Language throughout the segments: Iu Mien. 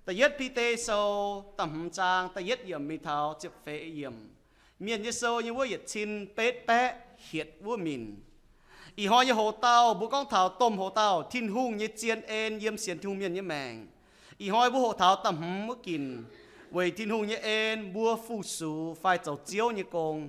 Da'yietv Bide Sou da'hmz zaang da'yietv yiemc mingh taux ziepc feix yiemc. Mienh nyei sou nyei wuov yietc cin betv baeqv hietc wuov minc. Ih hnoi nyei hoc-dauh mbuo gorngv taux domh hoc-dauh, Tin-Hungh nyei zien en yiem sienx Tin-Hungh mienh nyei maengc. Ih hnoi mbuo hoqc taux da'hmz wuov ginc, weic Tin-Hungh nyei en mbuo fu-sux fai zoux Ziouv nyei gong.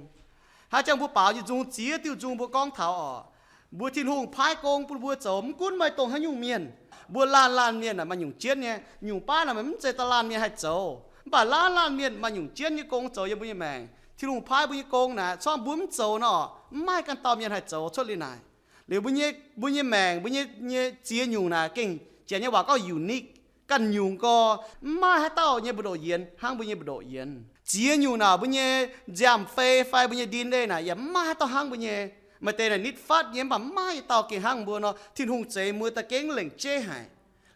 Hnangv jangx mbuo baaux nyei nzung ziex diuh nzung mbuo gorngv taux oc, mbuo Tin-Hungh paaiv gong bun mbuo zoux, mv gunv maaih dongh haaix nyungc mienh. Mbuo laanh laanh mienh naaic maaih nyungc jienv nyei, nyungc baav naaic maiv zeiz da'laanh mienh haih zoux, mv baac laanh laanh mienh maaih nyungc jienv nyei gong zoux yiem mbuo nyei maengc. Tin-Hungh paaiv mbuo nyei gong naaic, corngv mbuo mv zoux nor, mv maaih ganh dauh mienh haih zoux cuotv liuz naaic. Liuz mbuo nyei, mbuo nyei maengc, mbuo nyei, nyei ziex nyungc naaic gengh Janx nyei waac gorngv unique, ganh nyungc gorx, mv maaih haaix dauh nyei mbu'ndoqc yienx hnangv mbuo nyei mbu'ndoqc yienx. Ziex nyungc naaic mbuo nyei nziaamv-fei fai mbuo nyei D N A naaic yaac mv maaih haaix dauh hnangv mbuo nyei. Maaih deix naaic nitv fatv nyei, mv baac mv maaih dauh gengh hnangv mbuo nor, Tin-Hungh zeix mbuo da'gengh lengc jeiv haic.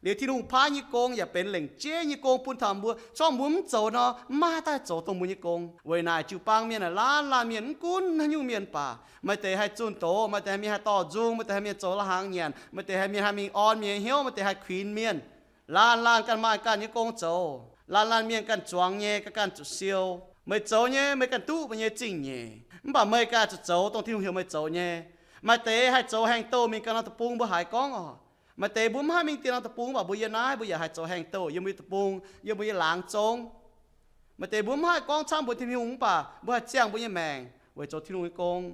Liuz Tin-Hungh paaiv nyei gong yaac benx lengc jeiv nyei gong bun taux mbuo, corngv mbuo mv zoux nor, mv maaih haaix dauh zoux dongh mbuo nyei gong. Weic naaic jiu-baang mienh naaic laanh laanh mienh mv gunv haaix nyungc mienh baac, maaih deix haih zunh doz, maaih deix haih mienh haih dorh nzung, maaih deix haih mienh zoux la'hnaangx nyanc, maaih deix haih mienh haih mingh orn mienh nyei hnyouv, maaih deix haih kuinx mienh. Laanh laanh ganh maaih ganh nyei gong zoux. Laanh laanh mienh ganh zuangx nyei, ganh ganh zuqc siou. Meih zoux nyei, meih ganh duqv meih nyei zingh nyeic, mv baac meih ganh zuqc zoux dongh Tin-Hungh heuc meih zoux nyei. Maaih deix haih zoux haengh douh mingh ganh norm deic-bung, mbuo haiz gorngv oc. Maaih deix mbuo mv haih mingh dien norm deic-bung, mv baac mbuo yiem naaiv mbuo yaac haih zoux haengh douh yiem mbuo nyei deic-bung, yiem mbuo nyei laangz zong. Maaih deix mbuo mv haih gorngv camv mbuox Tin-Hungh, mv baac mbuo haih ziangh mbuo nyei maengc weic zoux Tin-Hungh nyei gong.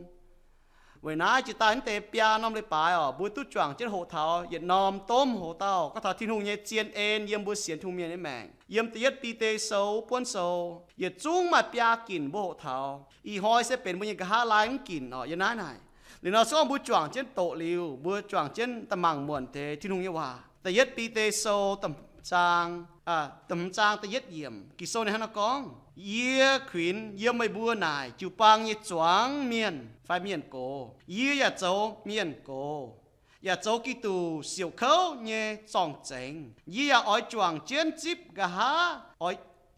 Weic naaiv jiex daaih mv deix biaa norm leiz-baaix oc, mbuo duqv juangc jienv hoqc taux yietc norm domh hoc-dauh gorngv taux Tin-Hungh nyei zien en yiem mbuo sienx Tin-Hungh mienh nyei maengc. Yiem Da'yietv Bide Sou buonv sou, yietc zungv maaih biaa ginc mbuo hoqc taux. Ih hnoi se benx mbuo nyei nqa'haav laai mv ginc oc, yiem naaiv naaic. Liuz nor se gorngv mbuo juangc jienv doqc liuz, mbuo juangc jienv da'mangc muonc deix Tin-Hungh nyei waac. Da'yietv Bide Sou da'hmz zaang, da'hmz zaang da'yietv yiemc, Ging-Sou ninh hnangv naaiv gorngv, Yie kuinx yiem meih mbuo naaic jiu-baang nyei zuangx mienh fai mienh gox. Yie yaac zoux mienh gox, yaac zoux Giduc siouc kouv nyei zorng-zengx. Yie yaac oix juangc jienv zipv nqa'haav,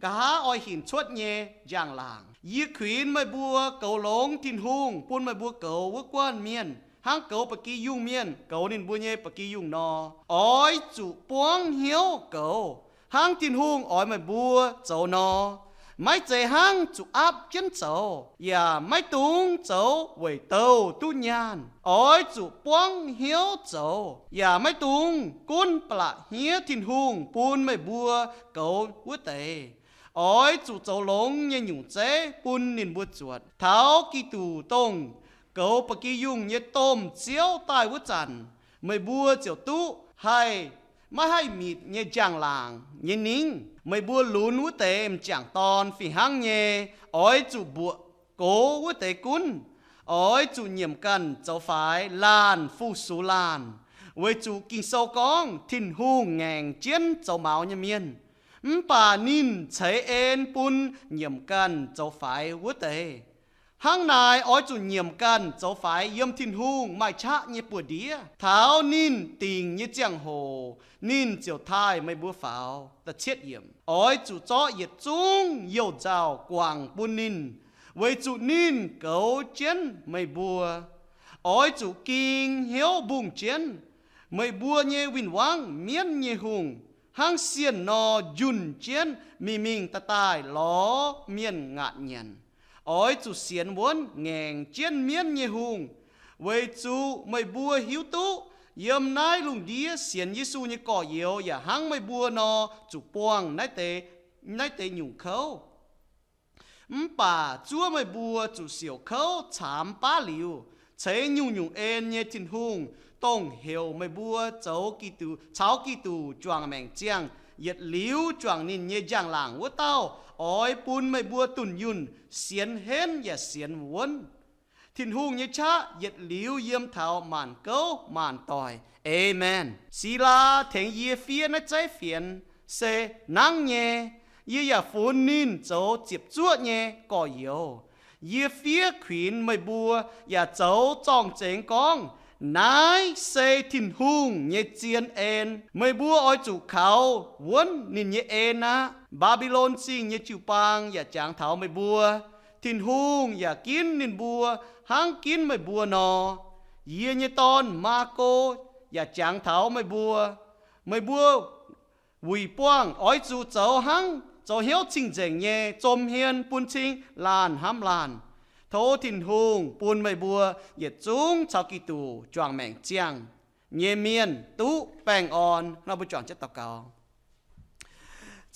nqa'haav oix hinc cuotv nyei njang-laangc. Yie kuinx meih mbuo goux longx Tin-Hungh bun meih mbuo goux wuov guanh mienh, hnangv goux ba'gi yungh mienh goux ninh mbuo nyei ba'gi yungh nor. Oix zuqc buangv hnyouv goux, hnangv Tin-Hungh oix meih mbuo zoux nor. Maiv zeiz hnangv zuqc aapv jienv zoux, yaac maiv dungx zoux weic douh duqv nyaanh. Oix zuqc buangv hnyouv zoux, yaac maiv dungx gunv ba'laqc hniev Tin-Hungh bun meih mbuo goux wuov deix. Oix zuqc zoux longx nyei nyungc zeiv bun ninh mbuo zuotc. Taux Giduc, dongh goux ba'gi yungh nyei domh Ziouv, daaih wuov zanc, meih mbuo ziouc duqv haih maiv haih mitc nyei njang-laangc nyei ningv. Meih mbuo lunx wuov deix m'jangc dorn fih hnangv nyei. Oix zuqc mbuoqc gox wuov deix gunv. Oix zuqc nyiemc ganh zoux faix, laanh fu-sux laanh. Weic zuqc Ging-Sou gorngv Tin-Hungh ngaengc jienv zoux maux nyei mienh, mv baac ninh ceix en bun nyiemc ganh zoux faix wuov deix. Hnangv naaic, oix zuqc nyiemc ganh zoux faix yiem Tin-Hungh maaih qaqv nyei buoz-ndiev. Taux ninh dingc nyei ziangh hoc, ninh ziouc taaih meih mbuo faaux. Oix zuqc zorqv yietc zungv youh nzauh guangc bun ninh, weic zuqc ninh goux jienv meih mbuo. Oix zuqc ging hnyouv mbungh jienv meih mbuo nyei win-wangv, mienv nyei hungh, hnangv sienh nor njunh jienv mingh mingh daaih daaih lorz mienh ngaatc nyanc. Oix zuqc sienx wuonv ngaengc jienv mienv nyei hungh, weic zuqc meih mbuo hiuv duqv yiem naaiv lungh ndiev sienx Yesu nyei gorx-youz yaac hnangv meih mbuo nor zuqc buangh naaiv deix, naaiv deix nyungc kouv. Mv baac zuov meih mbuo zuqc siouc kouv caamx baav liuz, ceix nyungc-nyungc en nyei Tin-Hungh, dongh heuc meih mbuo zoux Giduc, caux Giduc juangc maengc ziangh, yietc liuz juangc ninh nyei njang-laangc wuov dauh, oix bun meih mbuo dunh yunh sienx henv yaac sienx wuonv. Tin-Hungh nyei qaqv yietc liuz yiem taux maanc gouv maanc doic. Aamen. Silaa tengx yie fiev naaiv zeiv fienx se nangv nyei. Yie yaac funx ninh zoux ziepc zuoqv nyei gorx-youz. Yie fiev kuinx meih mbuo yaac zoux zorng-zengx gorngv, naaiv se Tin-Hungh nyei zien en. Meih mbuo oix zuqc kaux wuonv ninh nyei en aqv. Mbaa^mbi^lon Zingh nyei jiu-baang yaac jangx taux meih mbuo. Tin-Hungh yaac ginv ninh mbuo hnangv ginv meih mbuo nor. Yie nyei dorn, Maako, yaac jangx taux meih mbuo. Meih mbuo Wuic buangh oix zuqc zoux hnangv, zoux hnyouv cing-nzengc nyei, zom hmien bun cing, laanh hnamv laanh. Tov Tin-Hungh bun meih mbuo yietc zungv caux Giduc juangc maengc ziangh nyei mienh duqv baengh orn. Nor mbuo juangc jienv daux gaux.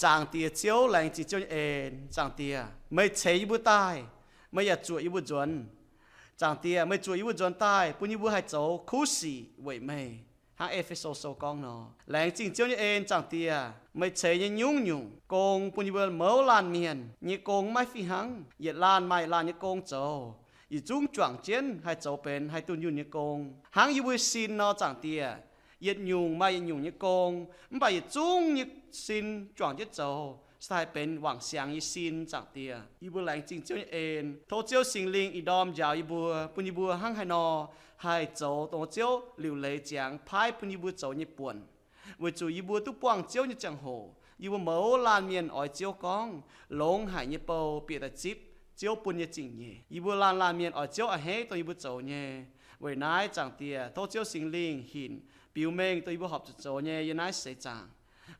Zaangc Diex Ziouv, laengz zingh Ziouv nyei en. Zaangc Diex, meih ceix yie mbuo daaih, meih yaac zuoqc yie mbuo nzuonx. Zaangc Diex, meih zuoqc yie mbuo nzuonx daaih, bun yie mbuo haih zoux kuv sic weic meih, hnangv E^fe^so Sou gorngv nor. Laengz zingh Ziouv nyei en. Zaangc Diex, meih ceix nyei nyungc-nyungc gong bun yie mbuo mouz laanh mienh nyei gong maiv fih hnangv. Yietc laanh maaih laanh nyei gong zoux, yietc zungv juangc jienv haih zoux benx haih dunh yunh nyei gong hnangv yie mbuo sin nor. Zaangc Diex, yietc nyungc maaih yietc nyungc nyei gong, mv baac yietc zungv nyei sin juangc jienv zoux se haih benx wangc siangx nyei sin. Zaangc Diex, yie mbuo laengz zingh Ziouv nyei en. Tov Ziouv Singx Lingh ih ndorm njaaux yie mbuo, bun yie mbuo hnangv haaix nor haih zoux dongh Ziouv liuc leiz ziangx paaiv bun yie mbuo zoux nyei buonc, weic zuqc yie mbuo duqv buangh Ziouv nyei ziangh hoc, yie mbuo mouz laanh mienh oix Ziouv gorngv, longx haic nyei bou bieqc daaih zipv Ziouv bun nyei zingh nyeic. Yie mbuo laanh laanh mienh oix Ziouv a'hneiv dongh yie mbuo zoux nyei. Weic naaiv, Zaangc Diex, tov Ziouv Singx Lingh hinc biux mengh dongh yie mbuo horpc zuqc zoux nyei yiem naaiv seix zaangc,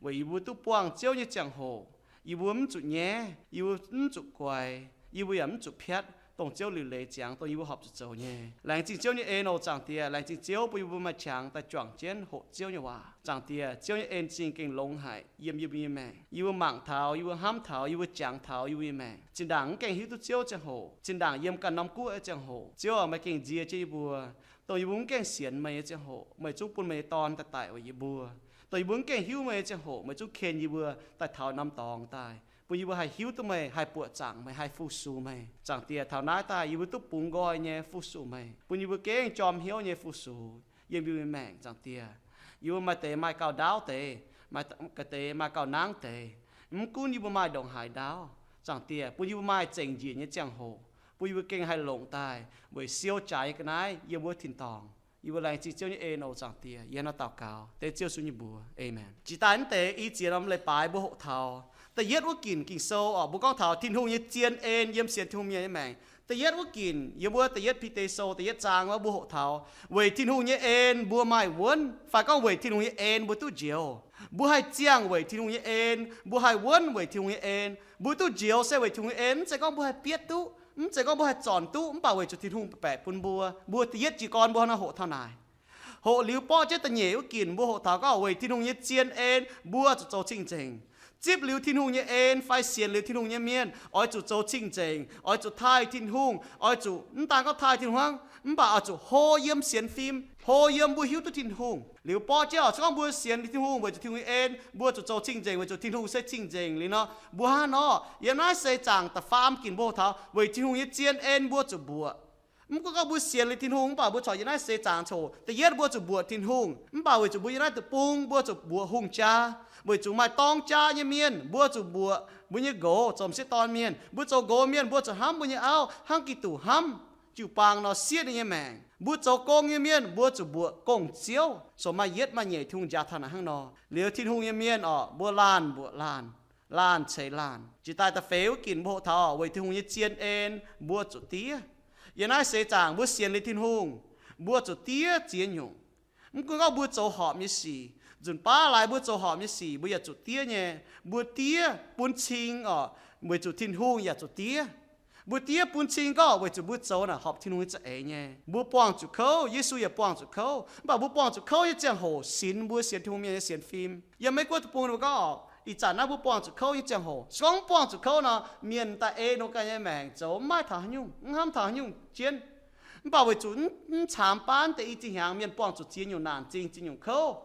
weic yie mbuo duqv buangh Ziouv nyei ziangh hoc, yie mbuo mv zuqc nyaiv, yie mbuo mv zuqc guaix, yie mbuo yaac mv zuqc piatv dongh Ziouv liuc leiz ziangx dongh yie mbuo horpc zuqc zoux nyei. Laengz zingh Ziouv nyei en oc, Zaangc Diex. Laengz zingh Ziouv bun yie mbuo maaih qangx daaih juangc jienv hoqc Ziouv nyei waac. Zaangc Diex, Ziouv nyei en-zingh gengh longx haic yiem yie mbuo nyei maengc. Yie mbuo mangc taux, yie mbuo hnamv taux, yie mbuo jangx taux yie mbuo nyei maengc, zinh ndaangc mv gaengh hiuv duqv Ziouv ziangh hoc, zinh ndaangc yiem ganh norm guoqv nyei ziangh hoc, Ziouv aah, meih gengh nzie jienv yie mbuo, dongh yie mbuo mv gaengh sienx meih nyei ziangh hoc, meih zungv bun meih nyei Dorn daaih daic weic yie mbuo. Dongh yie mbuo mv gaengh hiuv meih nyei ziangh hoc, meih zungv ken yie mbuo daaih taux norm dorngx daaih, bun yie mbuo haih hiuv duqv meih, haih buoqc zaangc meih, haih fu-sux meih. Zaangc Diex, taux naaiv daaih yie mbuo duqv bungx nqoi nyei fu-sux meih, bun yie mbuo gengh jorm hnyouv nyei fu-sux yiem yie mbuo nyei maengc. Zaangc Diex, yie mbuo maaih deix maaih gauh ndaauv deix, maaih ga'deix maaih gauh nangv deix. Mv gunv yie mbuo maaih ndongc haaix ndaauv, Zaangc Diex, bun yie mbuo maaih zengc njiec nyei ziangh hoc, bun yie mbuo gengh haih longc daaih weic siou jaaix nyei ga'naaiv yiem wuov tin-dorngh. Yie mbuo laengz zingh Ziouv nyei en oc, Zaangc Diex. Yie hnangv naaiv daux gaux dengv Ziouv Yesu nyei mbuox. Aamen. Jiex daaih naaiv deix i ziex norm leiz-baaix mbuo hoqc taux da'yietv wuov ginc Ging-Sou oc, mbuo gorngv taux Tin-Hungh nyei zien en yiem sienx Tin-Hungh mienh nyei maengc. Da'yietv wuov ginc yiem wuov da'yietv Bide Sou da'yietv zaang wuov mbuo hoqc taux, weic Tin-Hungh nyei en mbuo maaih wuonv, fai gorngv weic Tin-Hungh nyei en mbuo duqv njoux. Mbuo haih ziangh weic Tin-Hungh nyei en, mbuo haih wuonv weic Tin-Hungh nyei en. Mbuo duqv njoux se weic Tin-Hungh nyei en, mv zeiz gorngv mbuo haih bietv duqv, mv zeiz gorngv mbuo haih zornc duqv, mv baac weic zuqc Tin-Hungh baeqc bun mbuo. Mbuo da'yietv jiez gorn mbuo hnangv hoqc taux naaic. Hoqc liuz borqv jienv da'nyeic wuov ginc mbuo hoqc taux gorngv weic Tin-Hungh nyei zien en mbuo zuqc zoux cing-nzengc. Zipv liuz Tin-Hungh nyei en fai sienx liuz Tin-Hungh nyei mienh oix zuqc zoux cing-nzengc, oix zuqc taaih Tin-Hungh, oix zuqc mv daan gorngv taaih Tin-Hungh hnangv, mv baac oix zuqc hlo yiem sienx fim, hlo yiem mbuo hiuv duqv Tin-Hungh. Liuz borqv jienv oc, se gorngv mbuo sienx liuz Tin-Hungh weic zuqc Tin-Hungh nyei en, mbuo zuqc zoux cing-nzengc weic zuqc Tin-Hungh se cing-nzengc liuz nor, mbuo hnangv nor yiem naaiv seix zaangc da'faam ginc mbuo hoqc taux weic Tin-Hungh nyei zien en mbuo zuqc mbuoqc. Mv gunv gorngv mbuo sienx liuz Tin-Hungh mv baac mbuo corc yiem naaiv seix zaangc coc, da'yietv mbuo zuqc mbuoqc Tin-Hungh. Mv baac weic zuqc mbuo yiem naaiv deic-bung mbuo zuqc mbuoqc hungh jaa. Weic zuqc maaih dorng jaa nyei mienh mbuo zuqc mbuoqc, mbuo nyei nqox zoux m'sieqv dorn mienh, mbuo zoux nqox mienh mbuo zuqc hnamv mbuo nyei auv hnangv Giduc hnamv, jiu-baang nor siev ninh nyei maengc. Mbuo zoux gong nyei mienh mbuo zuqc mbuoqc gong-ziouv, corc maaih yietv maaih nyeic Tin-Hungh njaaux taux naaic hnangv nor. Liuz Tin-Hungh nyei mienh oc, mbuo laanh mbuoqc laanh, laanh ceix laanh. Jiex daaih da'feix wuov ginc mbuo hoqc taux weic Tin-Hungh nyei zien en mbuo zuqc diev. Yiem naaiv seix zaangc mbuo sienx liuz Tin-Hungh, mbuo zuqc diev ziex nyungc. Mv gunv gorngv mbuo zoux horpc nyei sic, nzunc baav laaix mbuo zoux horpc nyei sic mbuo yaac zuqc diev nyei. Mbuo diev bun cing oc, weic zuqc Tin-Hungh yaac zuqc diev. Mbuo diev bun cing gorngv weic zuqc mbuo zoux naaic horpc Tin-Hungh nyei za'eix nyei. Mbuo buangh zuqc kouv, Yesu yaac buangh zuqc kouv. Mv baac mbuo buangh zuqc kouv nyei ziangh hoc sinx mbuo sienx Tin-Hungh mienh nyei sienx fim. Yiem Meiv Guoqv deic-bung ninh mbuo gorngv, ih zanc naaiv mbuo buangh zuqc kouv nyei ziangh hoc. Se gorngv mv buangh zuqc kouv nor, mienh daaih ei ninh ganh nyei maengc zoux mv maaih taux haaix nyungc, mv hnamv taux haaix nyungc jienv. Mv baac weic zuqc mv, mv caamx baan deix i ziex hnyangx mienh buangh zuqc ziex nyungc naanc zingh, ziex nyungc kouv.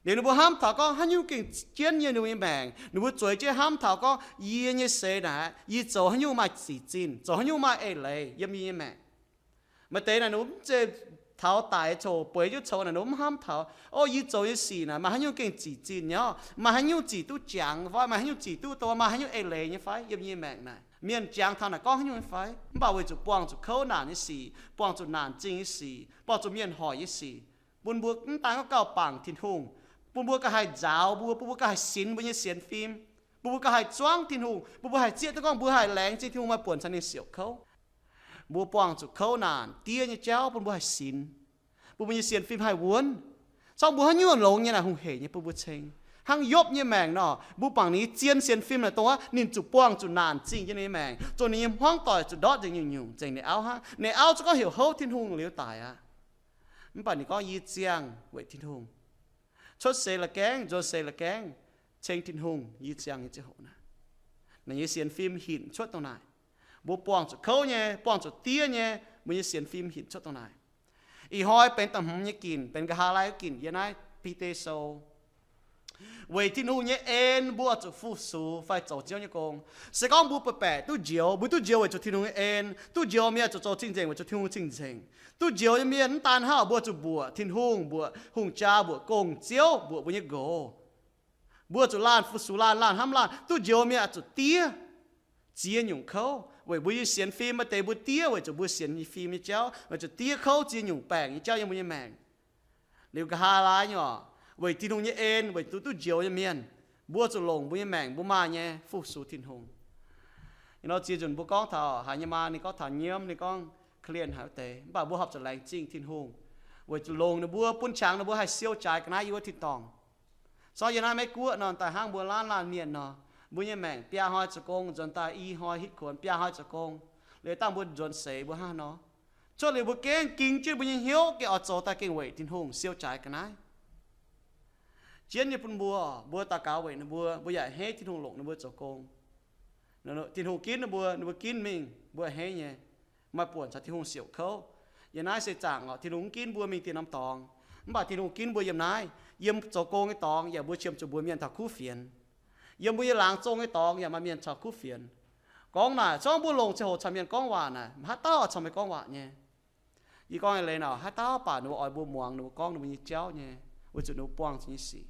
Liuz ninh mbuo hnamv taux gorngv haaix nyungc gengh jienv yiem ninh mbuo nyei maengc, ninh mbuo zueiz jienv hnamv taux gorngv, yie nyei seix naaic, yie zoux haaix nyungc maaih zic zinh, zoux haaix nyungc maaih eix leiz yiem yie nyei maengc. Maaih deix naaic ninh mbuo mv zeiz taux daic coc bueix jienv coux naaic ninh mbuo mv hnamv taux, o, yie zoux nyei sic naaic maaih haaix nyungc gengh zic zinh nyei, maaih haaix nyungc zic duqv jangx fai, maaih haaix nyungc zic duqv dongh, maaih haaix nyungc eix leiz nyei fai yiem yie nyei maengc naaic. Mienh jangx taux naaic gorngv haaix nyungc nyei fai? Mv baac weic zuqc buangh zuqc kouv naanc nyei sic, buangh zuqc naanc zingh nyei sic, buangh zuqc mienh hoic nyei sic, bun mbuo mv daan gorngv gauh bangc Tin-Hungh, bun mbuo gauh haih nzaaux mbuo, bun mbuo gauh haih sinx mbuo nyei sienx fim, bun mbuo gauh haih zuangv Tin-Hungh, bun mbuo haih zieqv duqv gorngv mbuo haih laengz zingh Tin-Hungh maaih buonc caux ninh siouc kouv. Mbuo buangh zuqc kouv naanc diev nyei jauv bun mbuo haih sinx, bun mbuo nyei sienx fim haih wuonv. Corc mbuo haaix nyungc longx nyei naaic hungh heic nyei bun mbuo ceng. Hnangv Yopv nyei maengc nor, mbuo mangc ninh nyei zien sienx fim naaic dongh aqv, ninh zuqc buangh zuqc naanc zingh jienv ninh nyei maengc, zoux ninh nyei hmuangv doic zuqc ndortv nzengc nyungc-nyungc nzengc ninh auv hnangv. Ninh auv zungv gorngv heuc houv Tin-Hungh liuz daic aqv. Mv baac ninh gorngv, Yie ziangh weic Tin-Hungh. Cuotv seix la'gaengv, nzuonx seix la'gaengv, ceng Tin-Hungh, yie ziangh nyei ziangh hoc naaic. Ninh nyei sienx fim hinc cuotv dongh naaic. Mbuo buangh zuqc kouv nyei, buangh zuqc diev nyei, mbuo nyei sienx fim hinc cuotv dongh naaic. Ih hnoi benx da'hmz nyei ginc, benx nqa'haav laai wuov ginc yiem naaiv Bide Sou. Weic Tin-Hungh nyei en mbuo zuqc fu-sux fai zoux Ziouv nyei gong. Se gorngv mbuo baeqc baeqc duqv njoux, mbuo duqv njoux weic zuqc Tin-Hungh nyei en, duqv njoux mienh zuqc zoux cing-nzengc weic zuqc Tin-Hungh cing-nzengc. Duqv njoux nyei mienh mv daan hnangv, mbuo zuqc mbuoqc Tin-Hungh, mbuoqc hungh jaa, mbuoqc gong-ziouv, mbuoqc mbuo nyei nqox. Mbuo zuqc laanh fu-sux laanh, laanh hnamv laanh. Duqv njoux mienh zuqc diev, ziex nyungc kouv. Weic mbuo nyei sienx fim maaih deix mbuo diev weic zuqc mbuo sienx nyei fim nyei jauv, weic zuqc diev kouv ziex nyungc baengc nyei jauv yiem mbuo nyei maengc. Liuz nqa'haav laai nyei oc, weic Tin-Hungh nyei en, weic zuqc duqv njoux nyei mienh, mbuo zuqc longc mbuo nyei maengc mbuo maaih nyei fu-sux Tin-Hungh. Ih nor ziex nzunc mbuo gorngv taux haaix nyei maa, ninh gorngv taux nyiemv, ninh gorngv korv-lienh haaix wuov deix, mv baac mbuo horpc zuqc laengz zingh Tin-Hungh weic zuqc longc ninh mbuo, bun qangx ninh mbuo haih siou jaaix ga'naaiv yiem wuov tin-dorngh. Corc yiem naaiv Meiv Guoqv nor, daaih hnangv mbuo laanh laanh mienh nor, mbuo nyei maengc biaa hnoi zoux gong, nzuonx daaih i hnoi hitv kuonx biaa hnoi zoux gong. Liuz dangh mbuo nzuonx seix mbuo hnangv nor, cuotv liuz mbuo gengh ging jienv mbuo nyei hnyouv gengh oix zoux daaih gengh weic Tin-Hungh siou jaaix ga'naaiv. Jienv nyei bun mbuo, mbuo daux gaux weic ninh mbuo, mbuo yaac a'hneiv Tin-Hungh longc ninh mbuo zoux gong. Tin-Hungh ginv ninh mbuo, ninh mbuo ginv mingh, mbuo a'hneiv nyei. Maaih buonc caux Tin-Hungh siouc kouv. Yiem naaiv seix zaangc oc, Tin-Hungh mv ginv mbuo mingh dieh norm dorngx, mv baac Tin-Hungh ginv mbuo yiem naaiv. Yiem zoux gong nyei dorngx yaac mbuo qiemx zuqc mbuox mienh taux kuv fienx. Yiem mbuo nyei laangz zong nyei dorngx yaac maaih mienh caux kuv fienx. Gorngv naaic, se gorngv mbuo longc ziangh hoc caux mienh gorngv waac naaic, haaix dauh caux meih gorngv waac nyei? Yie gorngv leiz naaic, haaix dauh baac ninh mbuo oix mbuo muangx ninh mbuo gorngv ninh mbuo nyei jauv nyei, weic zuqc ninh mbuo buangh zuqc nyei sic.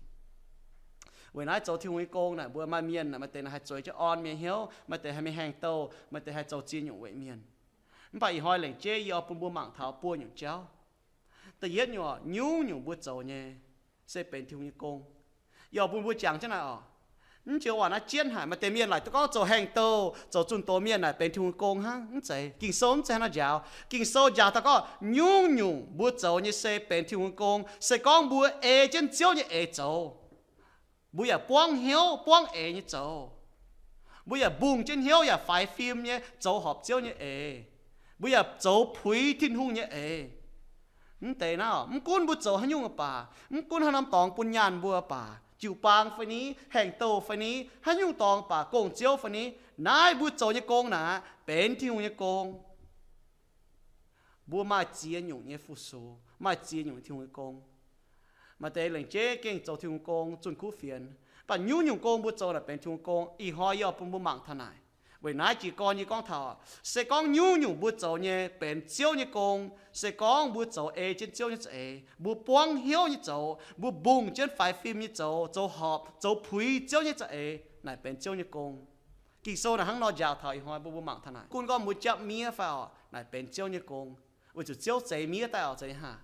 Weic naaiv zoux Tin-Hungh nyei gong naaic, mbuo maaih mienh naaic, maaih deix naaic haih zueiz jienv orn mienh hnyouv, maaih deix haih mingh haengh douh, maaih deix haih zoux ziex nyungc weic mienh. Mv baac ih hnoi lengc jeiv yie oix bun mbuo mangc taux buo nyungc jauv. Da'yietv nyungc, nyungc-nyungc mbuo zoux nyei se benx Tin-Hungh nyei gong. Yie oix bun mbuo jangx jienv naaic oc. Mv joux waac naaiv jienv haic, maaih deix mienh laaic duqv gorngv zoux haengh douh, zoux zunh doz mienh naaic benx Tin-Hungh nyei gong hnangv. Mv zeiz. Ging-Sou mv zeiz hnangv nor njaaux. Ging-Sou njaaux daaih gorngv nyungc-nyungc mbuo zoux nyei se benx Tin-Hungh nyei gong, se gorngv mbuo ei jienv Ziouv nyei eix zoux. Mbuo yaac buangv hnyouv buangv eix nyei zoux. Mbuo yaac mbungh jienv hnyouv yaac faix fim nyei zoux horpc Ziouv nyei eix. Mbuo yaac zoux puix Tin-Hungh nyei eix. Mv deix naaiv, mv gunv mbuo zoux haaix nyungc baac, mv gunv haaix norm dorngx bun nyaanh mbuo baac, jiu-baang fai ni, haengh douh fai ni, haaix nyungc dorngx baac, gong-ziouv fai ni, naaiv mbuo zoux nyei gong naaic benx Tin-Hungh nyei gong. Mbuo maaih ziex nyungc nyei fu-sux, maaih ziex nyungc Tin-Hungh nyei gong. Maaih deix lengc jeiv gengh zoux Tin-Hungh gong zunh kuv fienx, mv baac nyungc-nyungc gong mbuo zoux naaic benx Tin-Hungh gong. Ih hnoi yie oix bun mbuo mangc taux naaic. Weic naaiv jiez gorn yie gorngv taux, se gorngv nyungc-nyungc mbuo zoux nyei benx Ziouv nyei gong, se gorngv mbuo zoux ei jienv Ziouv nyei za'eix, mbuo buangv hnyouv nyei zoux, mbuo mbungh jienv faix fim nyei zoux, zoux horpc, zoux puix Ziouv nyei za'eix, naaic benx Ziouv nyei gong. Ging-Sou naaic hnangv nor njaaux taux ih hnoi bun mbuo mangc taux naaic. Gunv gorngv mbuo japv miev fai oc, naaic benx Ziouv nyei gong. Weic zuqc Ziouv zeix miev daaih oc, zeiz haac?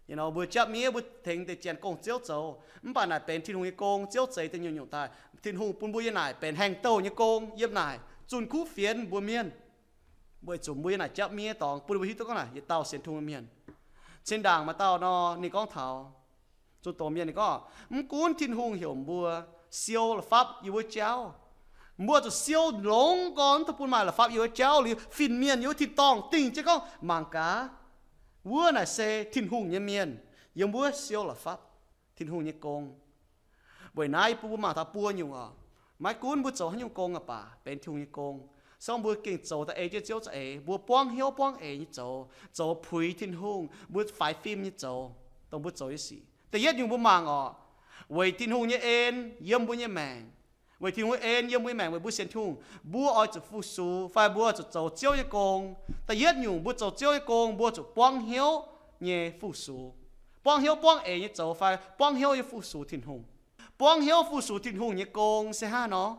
Yie nor mbuo japv miev, mbuo tengx deix janx gong-ziouv zoux, mv baac naaic benx Tin-Hungh nyei gong. Ziouv zeix deix nyungc-nyungc daaih, Tin-Hungh bun mbuo yiem naaic benx haengh douh nyei gong, yiem naaic zunh kuv fienx mbuox mienh. Weic zuqc mbuo yiem naaic japv miev dorngx, bun mbuo hiuv duqv gorngv naaic yietc dauh sienx Tin-Hungh mienh. Cin-ndaangc maaih dauh nor, ninh gorngv taux zunh doz mienh, ninh gorngv, mv gunv Tin-Hungh heuc mbuo siou la'fapv yiem wuov jauv, mbuo zuqc siou longx gorn mv duqv bun maaih la'fapv yiem wuov jauv liuz, fin-mienh yiem wuov tin-dorngh dingh jienv gorngv mangc gaax, wuov naaic se Tin-Hungh nyei mienh, yiem wuov siou la'fapv, Tin-Hungh nyei gong. Weic naaiv bun mbuo mangc taux buo nyungc oc. Maiv gunv mbuo zoux haaix nyungc gong aqv baac, benx Tin-Hungh nyei gong. Se gorngv mbuo gengh zoux daaih ei jienv Ziouv za'eix, mbuo buangv hnyouv buangv eix nyei zoux, zoux puix Tin-Hungh, mbuo faix fim nyei zoux, dongh mbuo zoux nyei sic. Da'yietv nyungc mbuo mangc oc, weic Tin-Hungh nyei en yiem mbuo nyei maengc. Weic Tin-Hungh nyei en yiem mbuo nyei maengc, weic mbuo sienx Tin-Hungh, mbuo oix zuqc fu-sux fai mbuo oix zuqc zoux Ziouv nyei gong. Da'yietv nyungc mbuo zoux Ziouv nyei gong, mbuo zuqc buangv hnyouv nyei fu-sux. Buangv hnyouv buangv eix nyei zoux fai buangv hnyouv nyei fu-sux Tin-Hungh. Buangv hnyouv fu-sux Tin-Hungh nyei gong se hnangv nor.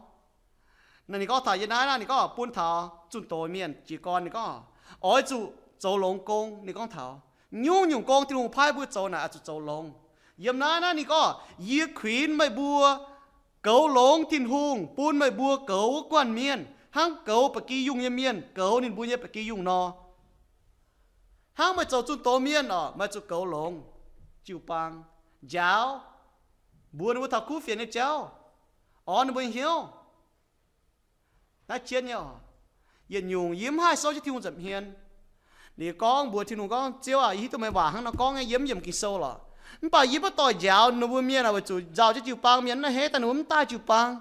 Naaiv ninh gorngv taux yiem naaiv naaiv, ninh gorngv bun taux zunh doz mienh jiez gorn, ninh gorngv oix zuqc zoux longx gong. Ninh gorngv taux nyungc-nyungc gong Tin-Hungh paaiv mbuo zoux naaic oix zuqc zoux longx. Yiem naaiv naaiv ninh gorngv, yie kuinx meih mbuo goux longx Tin-Hungh bun meih mbuo goux wuov guanh mienh, hnangv goux ba'gi yungh nyei mienh goux ninh mbuo nyei ba'gi yungh nor. Hnangv meih zoux zunh doz mienh oc, meih zuqc goux longx jiu-baang, njaaux, mbuox ninh mbuo taux kuv fienx nyei jauv, orn ninh mbuo nyei hnyouv. Naaiv jienv nyei oc. Yietc nyungc yie mv haih souv jienv Tin-Hungh nza'hmien. Ninh gorngv mbuox Tin-Hungh gorngv, Ziouv aac, yie hiuv duqv meih waac hnangv nor gorngv nyei, yie mv yiemc Ging-Sou lorqc. Mv baac yie maiv doix njaaux ninh mbuo mienh aac, weic zuqc njaaux jienv jiu-baang mienh naaiv hneiv daaih ninh mbuo mv daaih jiu-baang.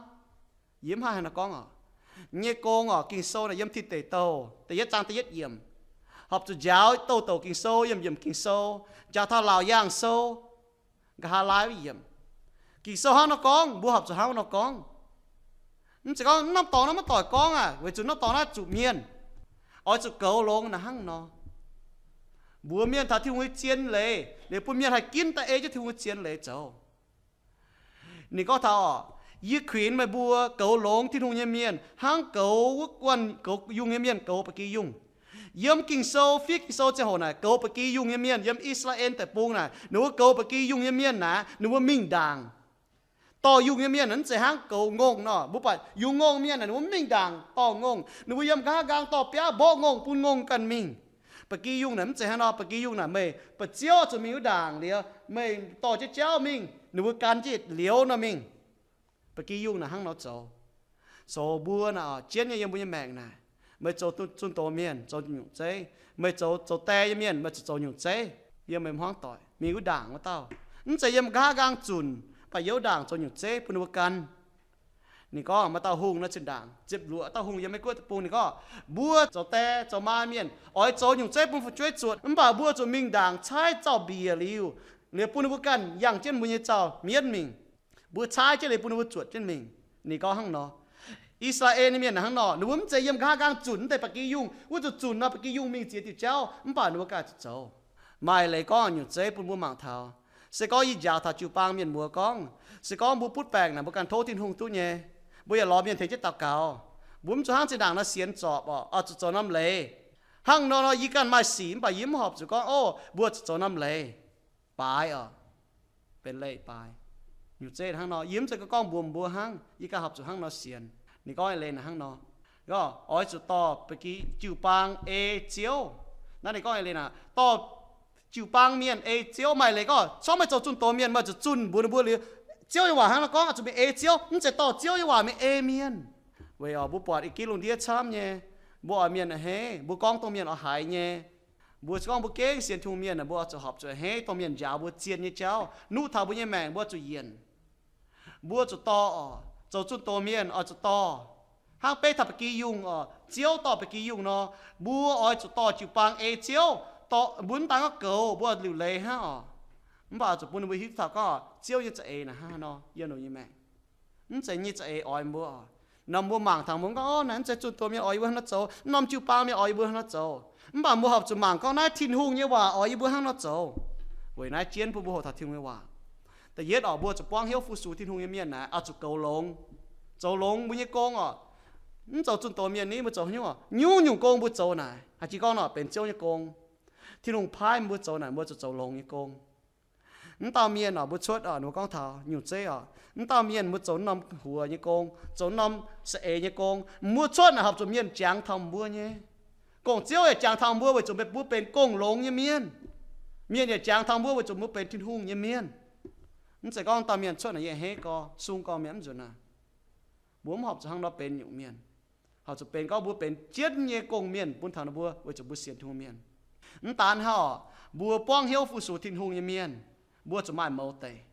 Yie mv haih haaix nor gorngv oc. Nyei gong oc, Ging-Sou naaic yiem Tin Deic Douh da'yietv zaang da'yietv yiemc, horpc zuqc njaaux douh douc Ging-Sou, yiemc yiemc Ging-Sou, njaaux taux Laauc Yaangh Sou, nqa'haav laai yiemc. Ging-Sou hnangv nor gorngv, mbuo horpc zuqc hnangv nor gorngv. Mv zeiz gorngv norm dorngx naaiv maiv doic gorngv aac, weic zuqc norm dorngx naaiv zuqc mienh oix zuqc goux longx naaic hnangv nor. Mbuox mienh taux Tin-Hungh nyei zien leiz, liuz bun mienh haih ginv daaih ei jienv Tin-Hungh nyei zien leiz zoux. Ninh gorngv taux oc, yie kuinx meih mbuo goux longx Tin-Hungh nyei mienh hnangv goux wuov guanh goux yungh nyei mienh goux ba'gi yungh. Yiem Ging-Sou, fiev Ging-Sou ziangh hoc naaic, goux ba'gi yungh nyei mienh yiem I^saa^laa^en Deic-Bung naaic, ninh mbuo goux ba'gi yungh nyei mienh naaic, ninh mbuo mingh ndaangc. Dorh yungh nyei mienh naaic mv zeiz hnangv goux ngongh nor. Mbuo buatc yungz ngongh mienh naaic, ninh mbuo mv mingh ndaangc dorh ngongh. Ninh mbuo yiem nqa'haav nqaang dorh biaav mborqv ngongh bun ngongh ganh mingh. Ba'gi yungh naaic mv zeiz hnangv nor. Ba'gi yungh naaic meih ba'ziouv zuqc mingh wuov ndaangc liuz, meih dorh jienv jauv mingh, ninh mbuo gan jienv liuz nor mingh. Ba'gi yungh naaic hnangv nor zoux. Zoux mbuo naaic oc, jienv nyei yiem mbuo nyei maengc naaic, meih zoux zunh doz mienh zoux nyungc zeiv. Meih zoux, zoux die nyei mienh meih zuqc zoux nyungc zeiv. Yiem meih hmuangv doic mingh wuov ndaangc wuov dauh, mv zeiz yiem nqa'haav nqaang zunc, mv baac yiem wuov ndaangc zoux nyungc zeiv bun ninh mbuo gan. Ninh gorngv maaih dauh hungh nor, zinh ndaangc ziepc luoqc dauh hungh yiem Meiv Guoqv deic-bung, ninh gorngv, mbuo zoux die zoux maa mienh oix zoux nyungc zeiv bun fu'jueiv zuotc, mv baac mbuo zuqc mingh ndaangc caaiv zaux-mbiec liuz, liuz bun ninh mbuo ganh yangh jienv mbuo nyei zaux-mienv mingh. Mbuo caaiv jienv liuz bun ninh mbuo zuotc jienv mingh. Ninh gorngv hnangv nor. I^saa^laa^en nyei mienh hnangv nor, ninh mbuo mv zeiz yiem nqa'haav nqaang zunc, mv deix ba'gi yungh wuov zuqc zunc nor, baac ba'gi yungh mingh ziex diuc jauv, mv baac ninh mbuo ganh zuqc zoux. Maaih leiz gorngv nyungc zeiv bun mbuo mangc taux. Se gorngv yie njaaux taux jiu-baang mienh muoz gorngv, se gorngv mbuo butv baengc naaic, mbuo ganh tov Tin-Hungh duqv nyei. Mbuo yaac lorz mienh tengx jienv daux gaux. Mbuo mv zuqc hnangv zinh ndaangc nor sienx zorpc oc, oix zuqc zoux norm leiz. Hnangv nor nor yie ganh maaih sic, mv baac yie mv horpc zuqc gorngv, o, mbuo zuqc zoux norm leiz. Baaix oc. Benx leiz baaix. Nyungc zeiv hnangv nor, yie mv zeiz gorngv mbuox mbuo hnangv, yie ganh horpc zuqc hnangv nor sienx. Ninh gorngv nyei leiz naaic hnangv nor. Gorngv oix zuqc dorh ba'gi jiu-baang ei Ziouv. Naaiv ninh gorngv nyei leiz naaic, dorh jiu-baang mienh ei Ziouv. Maaih leiz gorngv, corc meih zoux zunh doz mienh, meih zuqc zunh mbuox ninh mbuo liuz, Ziouv nyei waac hnangv nor gorngv, zuqc mingh ei Ziouv, mv zeiz dorh Ziouv nyei waac mingh ei mienh. Weic oc, mbuo buatc i gitv lungh ndiev camv nyei, mbuo oix mienh a'hneiv, mbuo gorngv dongh mienh oix haiz nyei. Mbuo se gorngv mbuo gengh sienx Tin-Hungh mienh, mbuo oix zuqc horpc zuqc a'hneiv dongh mienh njaaux mbuo zien nyei jauv, nuqv taux mbuo nyei maengc, mbuo zuqc yienc. Mbuo zuqc dorh oc, zoux zunh doz mienh oix zuqc dorh. Hnangv beiv taux ba'gi yungh oc, Ziouv dorh ba'gi yungh nor, mbuo oix zuqc dorh jiu-baang ei Ziouv. Dorh mbuo mv daan gorngv goux, mbuo liuc leiz hnangv oc. Mv baac zuqc bun ninh mbuo hiuv taux gorngv Ziouv nyei za'eix naaic hnangv nor yiem ninh nyei maengc. Mv zeiz nyei za'eix oix mbuo oc. Nor mbuo mangc taux mbuo gorngv, o, naaiv mv zeiz zunh doz mienh oix yie mbuo hnangv nor zoux, norm jiu-baang mienh oix yie mbuo hnangv nor zoux. Mv baac mbuo horpc zuqc mangc gorngv naaiv Tin-Hungh nyei waac oix yie mbuo hnangv nor zoux. Weic naaiv jienv bun mbuo hoqc taux Tin-Hungh nyei waac. Da'yietv oc, mbuo zuqc buangv hnyouv fu-sux Tin-Hungh nyei mienh naaic, oix zuqc goux longx, zoux longx mbuo nyei gong oc. Mv zoux zunh doz mienh ni, mbuo zoux haaix nyungc oc? Nyungc-nyungc gong mbuo zoux naaic, haaix jiex gorngv nor benx Ziouv nyei gong. Tin-Hungh paaiv mbuo zoux naaic, mbuo zuqc zoux longx nyei gong. Mv dauh mienh oc, mbuo cuotv oc, ninh mbuo gorngv taux nyungc zeiv oc, mv dauh mienh mbuo zoux norm huox nyei gong, zoux norm za'eix nyei gong, mbuo cuotv naaic horpc zuqc mienh jangx taux mbuo nyei. Gong-Ziouv yaac jangx taux mbuo weic zuqc mbuo benx gong longx nyei mienh. Mienh yaac jangx taux mbuo weic zuqc mbuo benx Tin-Hungh nyei mienh. Mv zeiz gorngv dauh mienh cuotv naaic yie a'hneiv gorx, sung gorx mi'aqv, mv nzunc naaic. Mbuo mv horpc zuqc hnangv nor benx nyungc mienh. Horpc zuqc benx gorngv mbuo benx jienv nyei gong-mienh bun taux ninh mbuo weic zuqc mbuo sienx Tin-Hungh mienh. Mv daan hnangv oc, mbuo buangv hnyouv fu-sux Tin-Hungh nyei mienh, mbuo zuqc maaih mouz deic.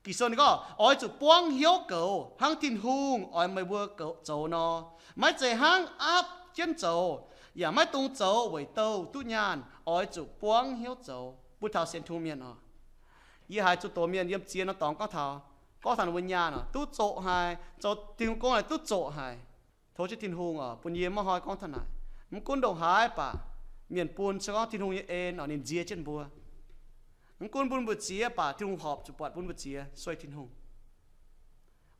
Ging-Sou ninh gorngv, oix zuqc buangv hnyouv goux hnangv Tin-Hungh oix meih mbuo goux zoux nor. Maiv zeiz hnangv aapv jienv zoux, yaac maiv dungx zoux weic douh duqv nyaanh. Oix zuqc buangv hnyouv zoux bun taux sienx Tin-Hungh mienh oc. Yie haiz zuqc doz mienh yiem ziex norm dorngx gorngv taux, gorngv taux ninh mbuo nyaanh oc, duqv zoqc haic, zoux Tin-Hungh gong naaic duqv zoqc haic. Tov jienv Tin-Hungh oc, bun yie maiv hnoi gorngv taux naaic. Mv gunv ndongc haaix baac, mienh bun se gorngv Tin-Hungh nyei en oc, ninh nziex jienv mbuo. Mv gunv bun mbuo ziex baac, Tin-Hungh horpc zuqc buatc bun mbuo ziex, sueih Tin-Hungh.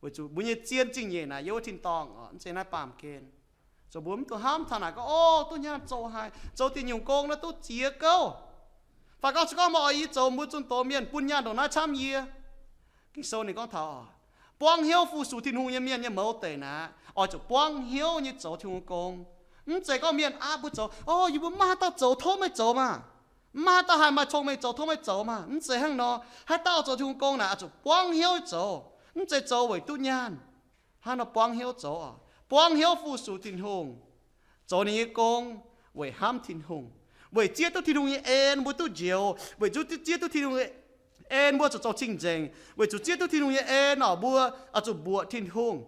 Weic zuqc mbuo nyei zien zingh nyeic naaic yiem wuov tin-dorngh oc, mv zeiz naaiv baamh gen. Zoux mbuo mv dungx hnamv taux naaic gorngv, o, duqv nyaanh zoqc haic, zoux diuh nyungc gong naaiv duqv ziex gouv. Fai gorngv se gorngv meih oix yie zoux mbuo zunh doz mienh, bun nyaanh ndongc naaiv camv yie. Ging-Sou ninh gorngv taux, buangv hnyouv fu-sux Tin-Hungh nyei mienh nyei mouz deic naaic, oix zuqc buangv hnyouv nyei zoux Tin-Hungh gong. Mv zeiz gorngv mienh aapv mbuo zoux, o, yie mbuo maiv haaix dauh zoux, tov meih zoux maah. Mv maaih haaix dauh haih maaih cong-mengh zoux tov meih zoux maah. Mv zeiz hnangv nor. Haaix dauh zoux Tin-Hungh gong naaic oix zuqc buangv hnyouv zoux, mv zeiz zoux weic duqv nyaanh. Hnangv nor buangv hnyouv zoux oc. Buangv hnyouv fu-sux Tin-Hungh, zoux ninh nyei gong weic hnamv Tin-Hungh, weic zieqv duqv Tin-Hungh nyei en mbuo duqv njoux, weic zuqc zieqv duqv Tin-Hungh nyei en mbuo zuqc zoux cing-nzengc, weic zuqc zieqv duqv Tin-Hungh nyei en oc mbuo oix zuqc mbuoqc Tin-Hungh,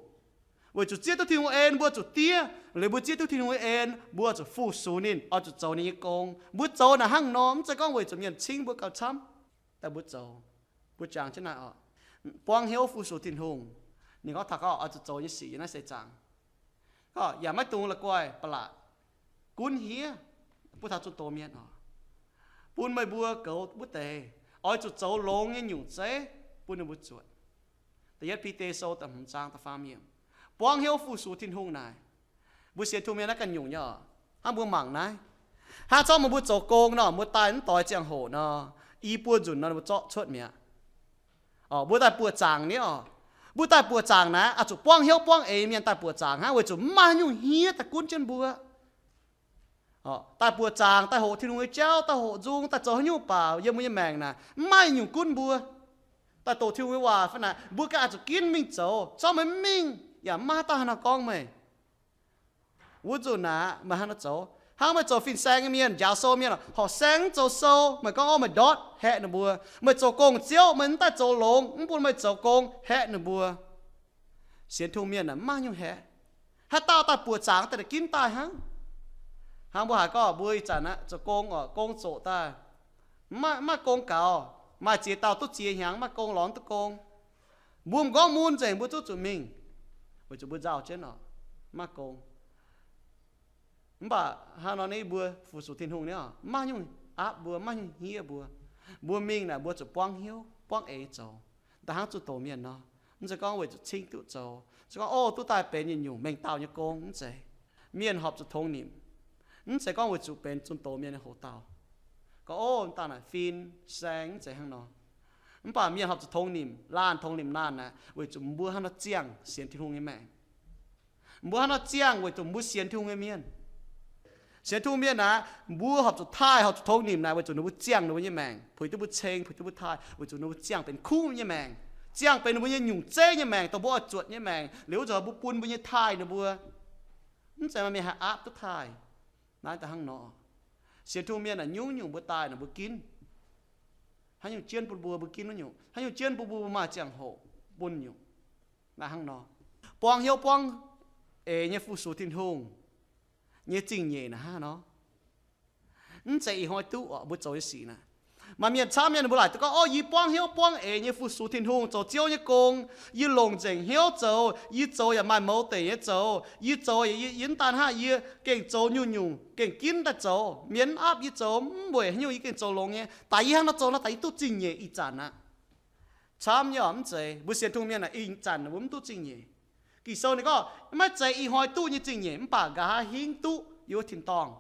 weic zuqc zieqv duqv Tin-Hungh en mbuo zuqc diev, liuz mbuo zieqv duqv Tin-Hungh nyei en mbuo zuqc fu-sux ninh, oix zuqc zoux ninh nyei gong. Mbuo zoux naaic hnangv nor, mv zeiz gorngv weic zuqc mienh cingv mbuo gauh camv daaih mbuo zoux. Mbuo jangx jienv naaic oc, buangv hnyouv fu-sux Tin-Hungh. Ninh gorngv taux gorngv oix zuqc zoux nyei sic yiem naaiv seix zaangc, gorngv yaac maiv dungx la'guaih ba'laqc, gunv hniev, bun taux zunh doz mienh oc, bun meih mbuo goux wuov deix, oix zuqc zoux longx nyei nyungc zeiv bun ninh mbuo zuotc. Da'yietv Bide Sou da'hmz zaang da'faam yiemc. Buangv hnyouv fu-sux Tin-Hungh naaic, mbuo sienx Tin-Hungh mienh naaiv ganh nyungc nyei oc. Hnangv mbuo mangc naaiv, hnangv zorqv meih mbuo zoux gong nor, mbuo daaih mv doix ziangh hoc nor, i buo nzunc nor mbuo zorqv cuotv mi'aqv. Mbuo daaih buoqc zaangc ni oc. Mbuo daaih buoqc zaangc naaiv oix zuqc buangv hnyouv buangv eix mienh daaih buoqc zaangc hnangv, weic zuqc mv maaih haaix nyungc hniev daaih gunv jienv mbuo. Daaih buoqc zaangc, daaih hoqc Tin-Hungh nyei jauv, daaih hoqc nzung, daaih zoux haaix nyungc baac yiem mbuo nyei maengc naaic mv maaih nyungc gunv mbuo. Daaih doqc Tin-Hungh nyei waac fai naaic, mbuo ganh oix zuqc ginv mingh zoux. Zorqv meih mv mingh, yaac mv maaih haaix dauh haaix nor gorngv meih. Wuov nzunc naaic meih hnangv nor zoux, hnangv meih zoux fin-saeng nyei mienh, njaaux sou mienh, horpc saeng mv zoux sou, meih gorngv orv meih ndortv haeqv ninh mbuo. Meih zoux gong-ziouv, meih mv daaih zoux longx, mv bun meih zoux gong, haeqv ninh mbuo. Sienx Tin-Hungh mienh aah, mv maaih nyungc haeqv. Haaix dauh daaih buoqc zaangc daaih ginv daaih hnangv. Hnangv mbuo haiz gorngv mbuo ih zanc aqv zoux gong oc, gong zoqc daaih, mv maaih gong gaux, maaih ziex dauh duqv ziex hnyangx, maaih gong lorz mv duqv gong. Mbuo m'nqorngv mun nzengc mbuo duqv zuqc mingh, weic zuqc mbuo nzauh jienv oc, mv maaih gong. Mv baac hnangv nor ni mbuo fu-sux Tin-Hungh ni oc, mv maaih nyungc aapv mbuo, mv maaih nyungc hniev mbuo. Mbuo mingh naaic mbuo zuqc buangv hnyouv buangv eix zoux, da'hnangv zunh doz mienh nor. Mv zeiz gorngv weic zuqc cingv duqv zoux, se gorngv, o, duqv daaih benx yietc nyungc mengh dauh nyei gong, mv zeiz. Mienh horpc zuqc tongx nimc, mv zeiz gorngv weic zuqc benx zunh doz mienh nyei hoc dauh. Gorngv, o, dauh naaic fin-saeng, mv zeiz hnangv nor. Mv baac mienh horpc zuqc tongx nimc, laanh tongx nimc laanh naaic weic zuqc mbuo hnangv nor ziangh sienx Tin-Hungh nyei maengc. Mbuo hnangv nor ziangh weic zuqc mbuo sienx Tin-Hungh nyei mienh. Sienx Tin-Hungh mienh naaic, mbuo horpc zuqc taaih, horpc zuqc tongx nimc naaic weic zuqc ninh mbuo ziangh ninh mbuo nyei maengc, puix duqv mbuo ceng, puix duqv mbuo taaih, weic zuqc ninh mbuo ziangh benx kuv nyei maengc, ziangh benx ninh mbuo nyei nyungc zeiv nyei maengc, dongh mbuo oix zuotc nyei maengc. Liuz wuov zanc mbuo bun mbuo nyei taaih ninh mbuo. Mv zeiz maaih mienh haih aapv duqv taaih. Naaiv da'hnangv nor, sienx Tin-Hungh mienh naaic nyungc-nyungc mbuo daaih naaic mbuo ginv. Haaix nyungc jienv bun mbuo, mbuo ginv wuov nyungc. Haaix nyungc jienv bun mbuo, mbuo maaih ziangh hoc bun nyungc. Naaiv hnangv nor, buang hnyouv buang eix nyei fu-sux Tin-Hungh nyei zingh nyeic naaiv hnangv nor. Mv zeiz ih hnoi duqv oc, mbuo zoux nyei sic naaic. Maaih mienh camv mienh mbuo laaic duqv gorngv, o, yie buang hnyouv buang eix nyei fu-sux Tin-Hungh, zoux Ziouv nyei gong, yie longc nzengc hnyouv zoux, yie zoux yaac maaih mouz deic nyei zoux, yie zoux yaac yie, yie mv daan hnangv, yie gengh zoux nyungc-nyungc gengh ginv daaih zoux. Mienh mv aapv yie zoux, mv weic haaix nyungc, yie gengh zoux longx nyei. Daaih yie hnangv nor zoux nor, daaih yie duqv zingh nyeic ih zanc aqv. Camv nyei oc, mv zeiz mbuo sienx Tin-Hungh mienh naaic ih zanc mbuo mv duqv zingh nyeic. Ging-Sou ninh gorngv maiv zeiz ih hnoi duqv nyei zingh nyeic, mv baac nqa'haav hingv duqv yiem wuov tin-dorngh.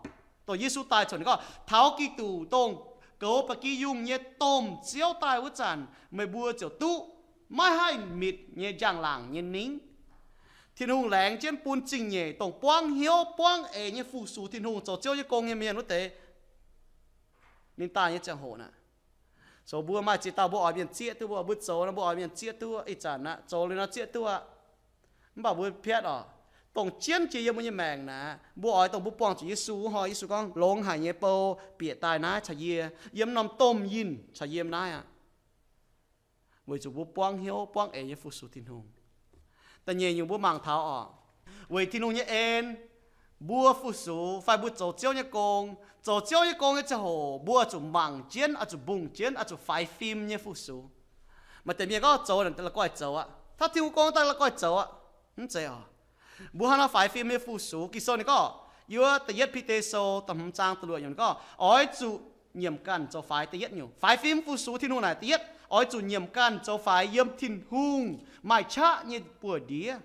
Dongh Yesu daaih coc ninh gorngv, taux Giduc dongh goux ba'gi yungh nyei domh Ziouv daaih wuov zanc, meih mbuo ziouc duqv maiv haih mitc nyei njang-laangc nyei ningv. Tin-Hungh laengz jienv bun zingh nyeic dongh buangv hnyouv buangv eix nyei fu-sux Tin-Hungh, zoux Ziouv nyei gong nyei mienh wuov deix. Ninh daaih nyei ziangh hoc naaic, zoux mbuo maaih ziex dauh mbuo oix mienh zieqv duqv, mbuo, mbuo zoux nor mbuo oix mienh zieqv duqv, ih zanc aqv zoux liuz nor zieqv duqv aqv. Mv baac mbuo piatv oc, dongh jienv jiex yiem mbuo nyei maengc naaic, mbuo oix dongh mbuo buangh zuqc Yesu hnoi, Yesu gorngv, longx haic nyei bou bieqc daaih naaiv caux yie, yiem norm domh yinh caux yie yiem naaiv aqv. Weic zuqc mbuo buangv hnyouv buangv eix nyei fu-sux Tin-Hungh. Da'nyeic nyungc mbuo mangc taux oc, weic Tin-Hungh nyei en, mbuo fu-sux fai mbuo zoux Ziouv nyei gong, zoux Ziouv nyei gong nyei ziangh hoc mbuo oix zuqc mangc jienv, oix zuqc mbungh jienv, oix zuqc faix fim nyei fu-sux. Maaih deix mienh gorngv zoux la'guaih zoux aqv, tov Tin-Hungh gong daaih la'guaih zoux aqv. Mv zeiz oc. Mbuo hnangv nor faix fim nyei fu-sux, Ging-Sou ninh gorngv, yiem Da'yietv Bide Sou da'hmz zaang da'luoqc yiemc ninh gorngv, oix zuqc nyiemc ganh zoux faix. Da'yietv nyungc faix fim fu-sux Tin-Hungh naaic, da'yietv oix zuqc nyiemc ganh zoux faix yiem Tin-Hungh maaih qaqv nyei buoz-ndiev.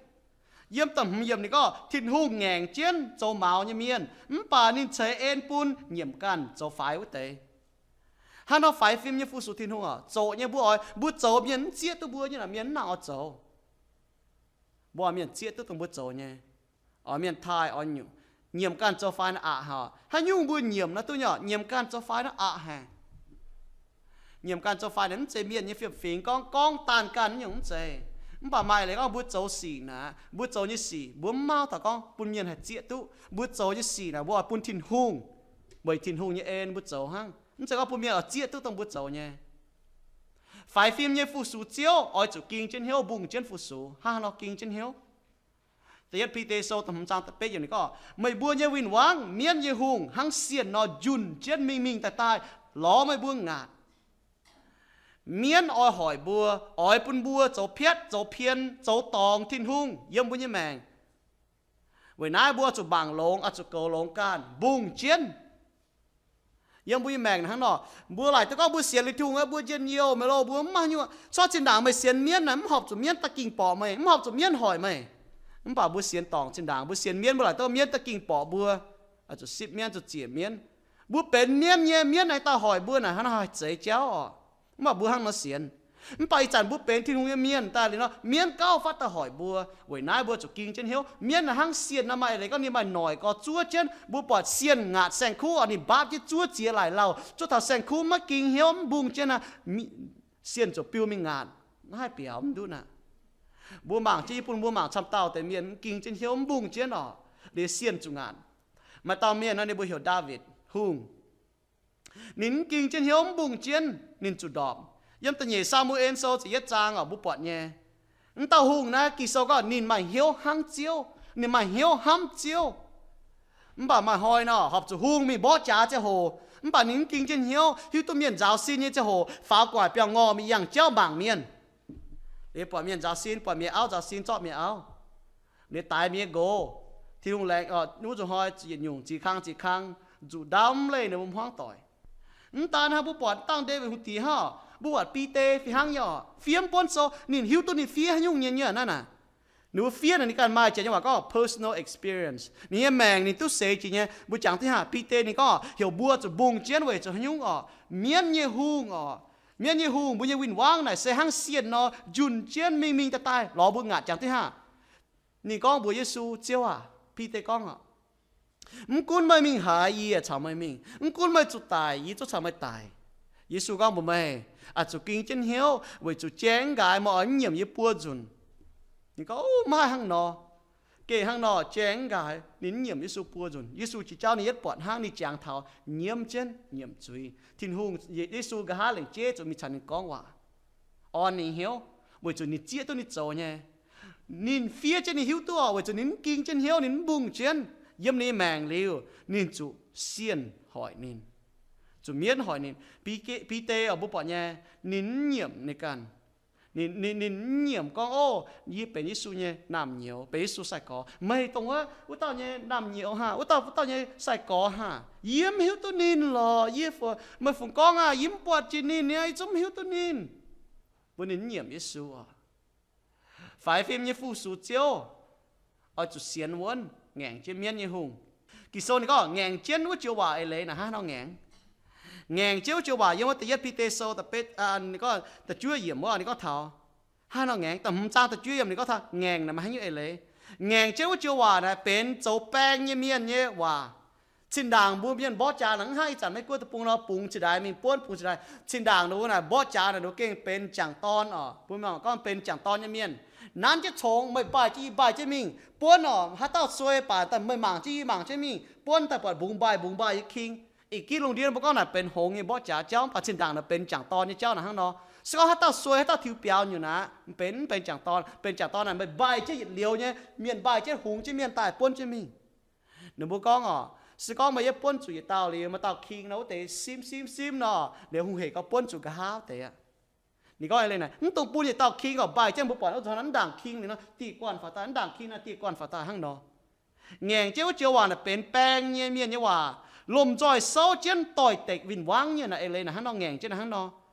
Yiem da'hmz yiemc ninh gorngv Tin-Hungh ngaengc jienv zoux maux nyei mienh, mv baac ninh ceix en bun nyiemc ganh zoux faix wuov deix. Hnangv nor faix fim nyei fu-sux Tin-Hungh oc, zoqc nyei mbuo oix, mbuo zoux mienh mv zieqv duqv mbuo nyei naaic, mienh mv nangc oix zoux. Mbuo oix mienh zieqv duqv dongh mbuo zoux nyei, oix mienh taaih oix nyungc. Nyiemc ganh zoux faix naaiv aqc haic. Haaix nyungc mbuo nyiemc naaiv duqv nyei, nyiemc ganh zoux faix naaiv aqc haic. Nyiemc ganh zoux faix naaiv mv zeiz mienh nyei fiem-fingx gorngv, gorngv daanh ganh nyungc mv zeiz. Mv baac maaih leiz gorngv mbuo zoux sic naaic, mbuo zoux nyei sic mbuo mv mauv taux gorngv bun mienh haih zieqv duqv. Mbuo zoux nyei sic naaic mbuo oix bun Tin-Hungh, weic Tin-Hungh nyei en mbuo zoux hnangv. Mv zeiz gorngv bun mienh oix zieqv duqv dongh mbuo zoux nyei. Faix fim nyei fu-sux Ziouv oix zuqc ging jienv hnyouv, mbungh jienv fu-sux. Hnangv haaix nor ging jienv hnyouv? Da'yietv Bide Sou da'hmz zaang da'betv yiemc ninh gorngv, meih mbuo nyei win-wangv, mienv nyei hungh, hnangv sienh nor njunh jienv mingh mingh daaih daaih lorz meih mbuo ngaatc. Mienv oix hoic mbuo, oix bun mbuo zoux piatv zoux pien, zoux dorngc Tin-Hungh yiem mbuo nyei maengc. Weic naaiv mbuo oix zuqc mangc longx, oix zuqc goux longx ganh, mbungh jienv. Yiem mbuo nyei maengc hnangv nor, mbuo laaic duqv gorngv mbuo sienx liuz Tin-Hungh, mbuo njien-youh meih loh, mbuo mv maaih haaix nyungc. Cuotv zinh ndaangc meih sienx mienv naaic, mv horpc zuqc mienv daaih ging borqc meih, mv horpc zuqc mienv hoic meih. Mv baac mbuo sienx dorngc zinh ndaangc, mbuo sienx mienv, mbuo laaic duqv mienv daaih ging borqc mbuo, zuqc sipv mienv, zuqc ziec mienv. Mbuo benx mienv nyei, mienv aengx daaih hoic mbuo naaic, hnangv naaiv haih zeiz jauv oc. Mv baac mbuo hnangv nor sienx. Mv baac ih zanc mbuo benx Tin-Hungh nyei mienh daaih liuz nor, mienv gauh fatv daaih hoic mbuo. Weic naaiv mbuo zuqc ging jienv hnyouv. Mienv naaic hnangv sienh nor, maaih eix leiz gorngv ninh maaih noic gorx zuov jienv. Mbuo buatc sienh ngaatc saeng-kuv oc, ninh mbaapv jienv zuov ziex laaic lauh, zuov taux saeng-kuv maiv ging hnyouv, mv mbungh jienv naaic, sienh ziouc biu mingh ngaatc, mv haih biaux, mv nduqv naaic. Mbuo mangc jienv, yie bun mbuo mangc camv dauh deix mienh mv ging jienv hnyouv, mv mbungh jienv oc, liuz sienh zuqc ngaatc. Maaih dauh mienh nor, ninh mbuo heuc Ndaawitv Hungh. Ninh mv ging jienv hnyouv, mv mbungh jienv, ninh zuqc ndorpc. Yiem da'nyeic Saa^mu^en Sou ziepc yietv zaang oc, mbuo buatc nyei. Mv dauh hungh naaiv Ging-Sou gorngv ninh maaih hnyouv hnangv Ziouv, ninh maaih hnyouv hnamv Ziouv. Mv baac maaih hnoi nor, horpc zuqc hungh mingh mborqv jaax ziangh hoc, mv baac ninh mv ging jienv hnyouv, hiuv duqv mienh nzaaux sin nyei ziangh hoc, faaux gu'nguaaic biauv-ngorh mingh yangh jauv mangc mienh. Liuz buatc mienh nzaaux sin, buatc mienh auv nzaaux sin, zorqv mienh auv. Liuz daix mienh nyei nqox. Tin-Hungh laengz, wuov nzunc hnoi yietc nyungc ziex kang ziex kang, zuqc ndaauv mv leih ninh mbuo hmuangv doic. Mv daan hnangv, mbuo buatc dangh Ndaawitv Hungh diex hnangv, mbuo buatc Bide fih hnangv nyei oc, fiev mv buonv sou, ninh hiuv duqv ninh fiev haaix nyungc nyei nyei naaiv naaic. Ninh mbuo fiev naaic ninh ganh maaih jiex nyei waac gorngv personal experience. Ninh nyei maengc ninh duqv seix jiex nyei. Mbuo jangx duqv haav, Bide ninh gorngv heuc mbuo zuqc mbungh jienv weic zuqc haaix nyungc oc? Mienv nyei hungh oc. Mienv nyei hungh, mbuo nyei win-wangv naaic se hnangv sienh nor, njunh jienv mingh mingh daaih daaih lorz mbuo ngaatc. Jangx duqv haav, ninh gorngv mbuox Yesu, Ziouv aac, Bide gorngv oc, mv gunv meih mingh haaix, yie caux meih mingh. Mv gunv meih zuqc daic, yie zungv caux meih daic. Yesu gorngv mbuox meih, oix zuqc ging jienv hnyouv, weic zuqc jai mv nqaaix meih oix mv nyiemc yie buo nzunc. Ninh gorngv, mv haih hnangv nor. Geh hnangv nor, jai mv nqaaix ninh mv nyiemc Yesu buo nzunc. Yesu jiex jauv ninh yietv buatc hnangv, ninh jangx taux nyiemv jienv nyiemc zuiz. Tin-Hungh, Yesu nqa'haav lengc jeiv zuqc mingh caux ninh gorngv waac, orn ninh hnyouv, weic zuqc ninh zieqv duqv ninh zoux nyei. Ninh fiev jienv ninh hiuv duqv oc, weic zuqc ninh mv ging jienv hnyouv, ninh mv mbungh jienv, yiem ninh nyei maengc liuz, ninh zuqc sienh hoic ninh, zuqc mienv hoic ninh. Bide, Bide oc, mbuo buatc nyei, ninh mv nyiemc ninh ganh. Ninh, ninh, ninh mv nyiemc gorngv, Ov, yie benx Yesu nyei naamh nyouz, benx Yesu sai-gorx. Meih dongh wuov, wuov dauh nyei naamh nyouz haav, wuov dauh, wuov dauh nyei sai-gorx haav. Yie mv hiuv duqv ninh lorqc. Yie, meih fungc gorngv aah, yie mv buatc jiex ninh nyei, yie zungv mv hiuv duqv ninh. Mbuo ninh mv nyiemc Yesu oc. Faix fim nyei fu-sux Ziouv oix zuqc sienx wuonv, ngaengc jienv mienv nyei hungh. Ging-Sou ninh gorngv ngaengc jienv wuov joux waac eix leiz naaic hnangv haaix nor ngaengc? Ngaengc jienv wuov joux waac yiem wuov da'yietv Bide Sou da'betv, ninh gorngv da'juov yiemc wuov, ninh gorngv taux hnangv haaix nor ngaengc? Da'hmz zaang da'juov yiemc ninh gorngv taux ngaengc naaic maaih haaix nyungc eix leiz? Ngaengc jienv wuov joux waac naaic benx zoux baeng nyei mienh nyei waac. Zinh ndaangc mbuo mienh mborqv jaax naaic, hnangv ih zanc Meiv Guoqv deic-bung nor, bungx cingx daaih mingh buonv, bungx cingx daaih. Zinh ndaangc ninh mbuo naaic mborqv jaax naaic, ninh mbuo gengh benx jangc dorn oc. Mbuo mangc gorngv benx jangc dorn nyei mienh, nanv jienv congx, meih mbaih jienv yie, mbaih jienv mingh buonv oc. Haaix dauh suei baac daaih meih mangc jienv yie, mangc jienv mingh buonv daaih, buatc mbungx mbaih, mbungx mbaih nyei king. Ih gitv lungh ndiev mbuo gorngv naaic benx hngongx nyei mborqv jaax jauv, mv baac zinh ndaangc naaic benx jangc dorn nyei jauv naaic hnangv nor. Se gorngv haaix dauh suei, haaix dauh tiux biaux nyungc naaic, benx, mv benx jangc dorn. Benx jangc dorn naaic meih mbaih jienv yietc liuz nyei mienh, mbaih jienv hungx jienv mienh daaih buonv jienv mingh. Ninh mbuo gorngv oc, se gorngv meih yietv buonv zuqc yietc dauh liuz, maaih dauh king nor wuov deix simv simv simv nor, liuz hungh hec gorngv buonv zuqc nqa'haav deix aqv. Ninh gorngv eix leiz naaic, mv dungx bun yietc dauh king oc, mbaih jienv. Mbuo buatc wuov zanc naaiv ndaangc king liuz nor, dieh guanh faaux daaih, naaiv ndaangc king naaiv dieh guanh faaux daaih hnangv nor. Ngaengc jienv wuov joux waac naaic benx baeng nyei mienh nyei waac, lomh nzoih souv jienv doix-dekc win-wangv nyei naaic eix leiz naaic hnangv nor, ngaengc jienv naaic hnangv nor.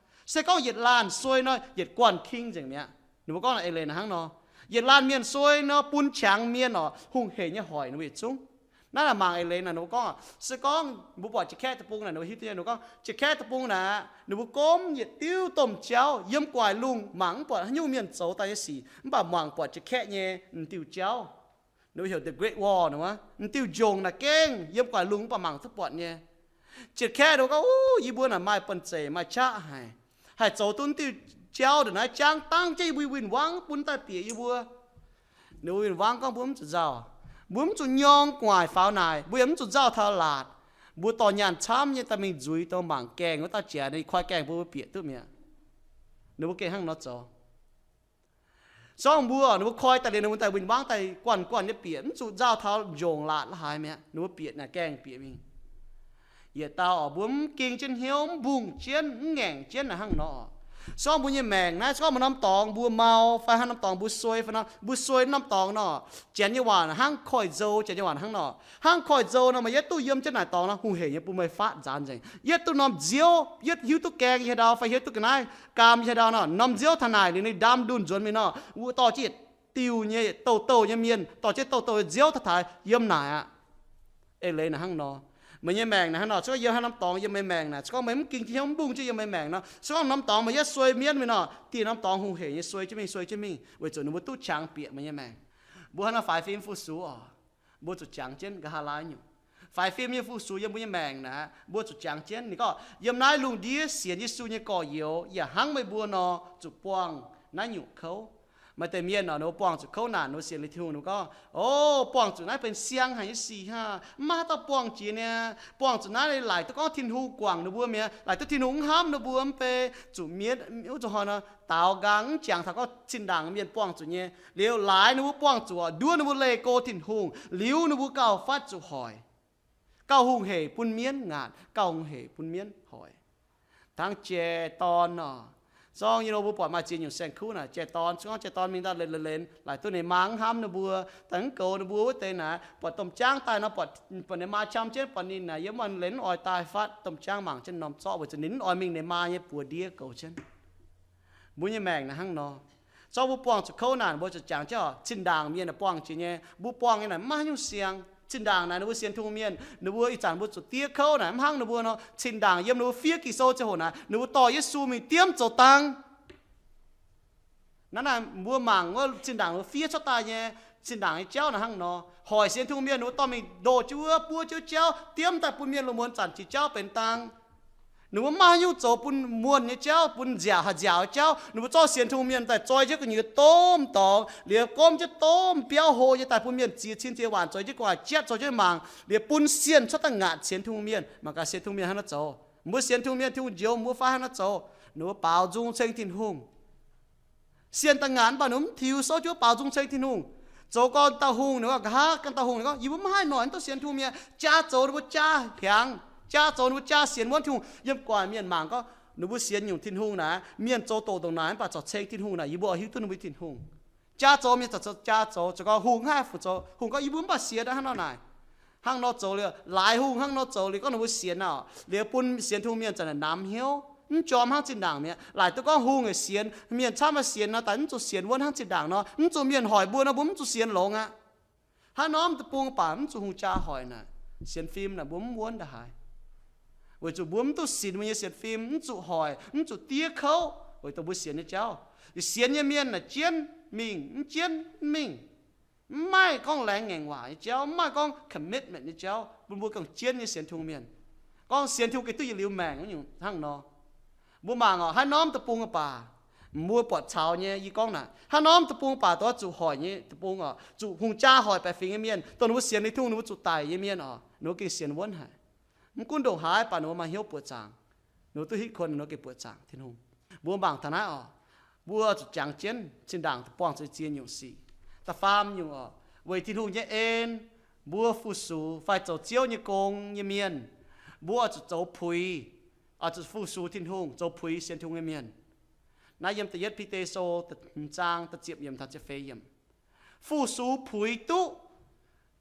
Se gorngv yietc laanh suei nor, yietc guanh king nzengc mi'aqv. Ninh mbuo gorngv naaic eix leiz naaic hnangv nor. Yietc laanh mienh suei nor, bun qangx mienh oc, hungh hec nyei hoic ninh mbuo yietc zungv. Naaiv naaic mangc eix leiz naaic ninh mbuo gorngv, se gorngv mbuo buatc Ja'kaeqv deic-bung naaic, ninh mbuo hiuv duqv nyei, ninh mbuo gorngv Ja'kaeqv deic-bung naaic, ninh mbuo gomv yietc diuv domh jauv yiem guaix lungh, mangc mv buatc haaix nyungc mienh zoux daaih nyei sic, mv baac mangc buatc Ja'kaeqv nyei m'diuh jauv. Ninh mbuo heuc the Great Wall wuov, m'diuh njongc naaic gengh yiem gu'nguaaic lungh mv baac mangc duqv buatc nyei. Janx-Kaeqv ninh mbuo gorngv, Uv, yie mbuo naaic maaih buonv-zeic, maaih qaqv haic, haih zoux duqv m'diuh jauv ndongc naaiv jangv dangv jienv yie mbuo win-wangv bun daaih bieqc yie mbuo. Ninh mbuo win-wangv gorngv, Mbuo mv zuqc nzauh. Mbuo mv zuqc nyorng gu'nguaaic faaux naaic. Mbuo yaac mv zuqc nzauh taux laatc. Mbuo dorh nyaanh camv nyei daaih mingh nzuiz dongh mangc gaengh wuov dauh jiex, ninh koi gaengh bun mbuo bieqc duqv mi'aqv. Ninh mbuo gengh hnangv nor zoux. Sorng mbuo, ninh mbuo koi daaih liuz, ninh mbuo daaih win-wangv daaih guanh guanh nyei bieqc, mv zuqc nzauh taux njongc laatc la'haaix mi'aqv. Ninh mbuo bieqc naaic gaengh bieqc mingh. Yietc dauh oc, mbuo mv ging jienv hnyouv, mv mbungh jienv, mv ngaengc jienv naaic hnangv nor. Sorng mbuo nyei maengc naaiv, se gorngv maaih norm dorngx mbuo mau, fai hnangv norm dorngx mbuo suei, fai nor mbuo suei norm dorngx nor, Janx nyei waac hnangv koiv-nzou, Janx nyei waac hnangv nor. Hnangv koiv-nzou nor, meih yietv duqv yiem jienv naaic dorngx nor, hungh heic nyei bun meih faatv nzaanx nzengc. Yietv duqv norm nziouv, yietv hiuv duqv gaeng yie haaix ndau, fai hiuv duqv ga'naaiv gaam yie haaix ndau nor, norm nziouv taux naaic liuz ninh ndaam ndunh nzuonx mingh nor, wuov dorh jienv diuh nyei, douh douh nyei mienh, dorh jienv douh douh nziouv taux taaix yiem naaic aqv. Eix leiz naaic hnangv nor. Meih nyei maengc naaic hnangv nor, se gorngv yiem haaix norm dorngx yiem meih maengc naaic, se gorngv meih mv ging jienv hnyouv, mv mbungh jienv yiem meih maengc nor, se gorngv norm dorngx meih yietv suei mienv mingh nor, dieh norm dorngx hungh heic nyei suei jienv mingh, suei jienv mingh, weic zuqc ninh mbuo duqv qangx bieqc meih nyei maengc. Mbuo hnangv nor faix fim fu-sux oc, mbuo zuqc jangx jienv nqa'haav laai nyungc. Faix fim nyei fu-sux yiem mbuo nyei maengc naaic, mbuo zuqc jangx jienv. Ninh gorngv, Yiem naaiv lungh ndiev sienx Yesu nyei gorx-youz yaac hnangv meih mbuo nor zuqc buangh naaiv nyungc kouv. Maaih deix mienh oc, ninh mbuo buangh zuqc kouv naanc, ninh mbuo sienx liuz Tin-Hungh, ninh mbuo gorngv, O, buangh zuqc naaiv benx siang haic nyei sic hnangv, mv maaih haaix dauh buangh jiex niaa. Buangh zuqc naaiv laaic duqv gorngv Tin-Hungh guangc ninh mbuo mi'aqv, laaic duqv Tin-Hungh mv hnamv ninh mbuo, mv bei zuqc mietv wuov zuqc hnoi nor daaux nqaang, mv jangx taux gorngv zinh ndaangc mienh buangh zuqc nyei. Liuz laaix ninh mbuo buangh zuqc, nduov ninh mbuo leih go Tin-Hungh, liuz ninh mbuo gauh fatv zuqc hoic. Gauh hungh heic bun mienv ngaatc, gauh hungh heic bun mienv hoic. Hnangv jai-dorn nor, zorngv nyei nor mbuo buatc maaih ziex nyungc saeng-kuv naaic. Jai-dorn, se gorngv jai-dorn mingh daaih lenz lenz lenz, laaic duqv ninh maa mv hnamv ninh mbuo, daaih mv goux ninh mbuo wuov deix naaic, buatc domh jaangv daaih nor, buatc, buatc ninh maa qam jienv, buatc ninh naaic yiem wuov lenz mv oix daaih fatv, domh jaangv mangc jienv norm zorqv weic zuqc ninh mv oix mingh ninh maa nyei buoz-ndiev goux jienv. Mbuo nyei maengc naaic hnangv nor. Zorqv mbuo buangh zuqc kouv naanc, mbuo zuqc jangx jienv oc, zinh ndaangc mienh naaic buangh jiex nyei, mbuo buangh nyei naaic mv maaih haaix nyungc siang. Zinh ndaangc naaic ninh mbuo sienx Tin-Hungh mienh, ninh mbuo ih zanc mbuo zuqc diev kouv naaic, mv hnangv ninh mbuo nor, zinh ndaangc yiem ninh mbuo fiev Ging-Sou ziangh hoc naaic, ninh mbuo dorh Yesu mingh diemv zoux dang. Naaiv naaic mbuo mangc wuov zinh ndaangc ninh mbuo fiev cuotv daaih nyei, zinh ndaangc nyei jauv naaic hnangv nor. Hoic sienx Tin-Hungh mienh ninh mbuo dorh mingh ndoh jienv wuov, buov jienv jauv, diemv daaih bun mienh lungh muonz zanc jiex jauv benx dang. Ninh mbuo mv maaih haaix nyungc zoux bun muonh nyei jauv, bun nziaauc, haih nziaauc nyei jauv. Ninh mbuo zorqv sienx Tin-Hungh mienh daaih zoi jienv gu'nyuoz domh dorngx, liuz gomv jienv domh biauv hlo nyei daaih bun mienh ziex cin ziex waanc zoux jienv gu'nguaaic jatv, zoux jienv mangc, liuz bun sienh cuotv daaih ngaatc sienx Tin-Hungh mienh. Mangc gaax sienx Tin-Hungh mienh hnangv naaiv zoux. Mbuo sienx Tin-Hungh mienh, Tin-Hungh njoux mbuo fai hnangv naaiv zoux? Ninh mbuo baaux nzung ceng Tin-Hungh. Sienh daaih ngaatc mv baac ninh mbuo mv tiux, souv jienv baaux nzung ceng Tin-Hungh. Zoux gorn dauh hungh ninh mbuo nqa'haav, gan dauh hungh ninh gorngv, Yie mbuo mv haih noic mv duqv sienx Tin-Hungh mienh. Jaa zoux ninh mbuo jaa hiaangx, jaa zoux ninh mbuo jaa sienx wuonv Tin-Hungh. Yiem gu'nguaaic mienh mangc gorngv ninh mbuo sienx nyungc Tin-Hungh naaic, mienh zoux doqc ndongc naaic mv baac corc ceng Tin-Hungh naaic, yie mbuo oix hiuv duqv ninh mbuo Tin-Hungh. Jaa zoux mienh corc zoux jaa zoux, zoux gorngv hungh mv haih fu zoux, hungh gorngv, Yie mbuo mv baac sienx hnangv nor naaic. Hnangv nor zoux liuz, laaix hungh hnangv nor zoux liuz gorngv ninh mbuo sienx nor, liuz bun sienx Tin-Hungh mienh zanc naaic namx hnyouv, mv jorm hnangv zinh ndaangc mi'aqv. Laaic duqv gorngv hungh yaac sienx, mienh camv maaih sienx nor, daaih mv zuqc sienx wuonv hnangv zinh ndaangc nor, mv zuqc mienh hoic mbuo nor, mbuo mv zuqc sienx longx aqv. Hnangv norm deic-bung baac mv zuqc hungh jaa hoic naaic, sienx fim naaic mbuo mv wuonv ndaaih haaix. Weic zuqc mbuo mv duqv sinx mbuo nyei sienx fim, mv zuqc hoic, mv zuqc diev kouv weic zuqc mbuo sienx nyei jauv. Sienx nyei mienh naaic jienv mingh, mv jienv mv mingh. Mv maaih gorngv laengz ngaengc waac nyei jauv, mv maaih gorngv commitment nyei jauv, bun mbuo gengh jienv nyei sienx Tin-Hungh mienh. Gorngv sienx Tin-Hungh gengh duqv yietc liuz maengc wuov nyungc hnangv nor. Mbuo mangc oc, haaix norm deic-bung baac, mbuo buatc caux nyei, yie gorngv naaic, haaix norm deic-bung baac dongh zuqc hoic nyei deic-bung oc, zuqc hungh jaa hoic baeqc fingx nyei mienh, dongh ninh mbuo sienx Tin-Hungh ninh mbuo zuqc daic nyei mienh oc, ninh mbuo gengh sienx wuonv haic. Mv gunv ndongc haaix baac ninh mbuo maaih hnyouv buoqc zaangc, ninh mbuo duqv hitv kuonx, ninh mbuo gengh buoqc zaangc Tin-Hungh. Mbuo mangc taux naaiv oc, mbuo zuqc jangx jienv zinh ndaangc buangh zuqc ziex nyungc sic. Da'faam nyungc oc, weic Tin-Hungh nyei en, mbuo fu-sux fai zoux Ziouv nyei gong nyei mienh, mbuo oix zuqc zoux puix, oix zuqc fu-sux Tin-Hungh, zoux puix sienx Tin-Hungh nyei mienh. Naaiv yiem da'yietv Bide Sou hmz zaang da'ziepc yiemc taux ziepc feix yiemc. Fu-sux puix duqv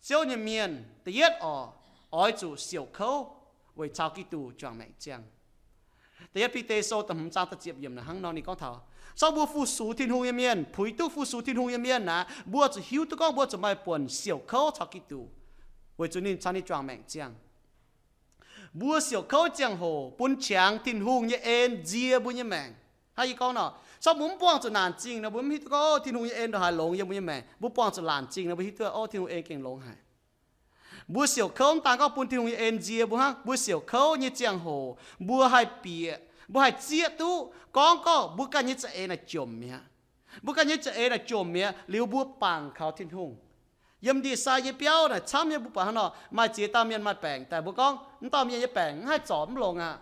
Ziouv nyei mienh, da'yietv oc, oix zuqc siouc kouv weic caux Giduc juangc maengc ziangh. Da'yietv Bide Sou da'hmz zaang da'ziepc yiemc naaic hnangv nor ninh gorngv taux, se gorngv mbuo fu-sux Tin-Hungh nyei mienh, puix duqv fu-sux Tin-Hungh nyei mienh naaic, mbuo zuqc hiuv duqv gorngv mbuo zuqc maaih buonc siouc kouv caux Giduc, weic zuqc ninh caux ninh juangc maengc ziangh. Mbuo siouc kouv ziangh hoc bun qangx Tin-Hungh nyei en nzie mbuo nyei maengc. Hnangv yie gorngv nor, se gorngv mbuo mv buangh zuqc naanc zingh nor, mbuo mv hiuv duqv gorngv, o, Tin-Hungh nyei en ndongc haaix longx yiem mbuo nyei maengc. Mbuo buangh zuqc naanc zingh nor, mbuo hiuv duqv, o, Tin-Hungh en gengh longx haic. Mbuo siouc kouv mv daan gorngv bun Tin-Hungh nyei en nzie mbuo hnangv. Mbuo siouc kouv nyei ziangh hoc, mbuo haih bieqc, mbuo haih zieqv duqv gorngv, gorngv mbuo ganh nyei za'eix naaic jomc mi'aqv. Mbuo ganh nyei za'eix naaic jomc mi'aqv liuz, mbuo bangc kaux Tin-Hungh. Yiem ndie-sai nyei biauv naaic camv nyei, mbuo buatc hnangv nor, maaih ziex dauh mienh maaih baengc daaih, mbuo gorngv, mv dauh mienh nyei baengc mv haih zorc mv longx aqv.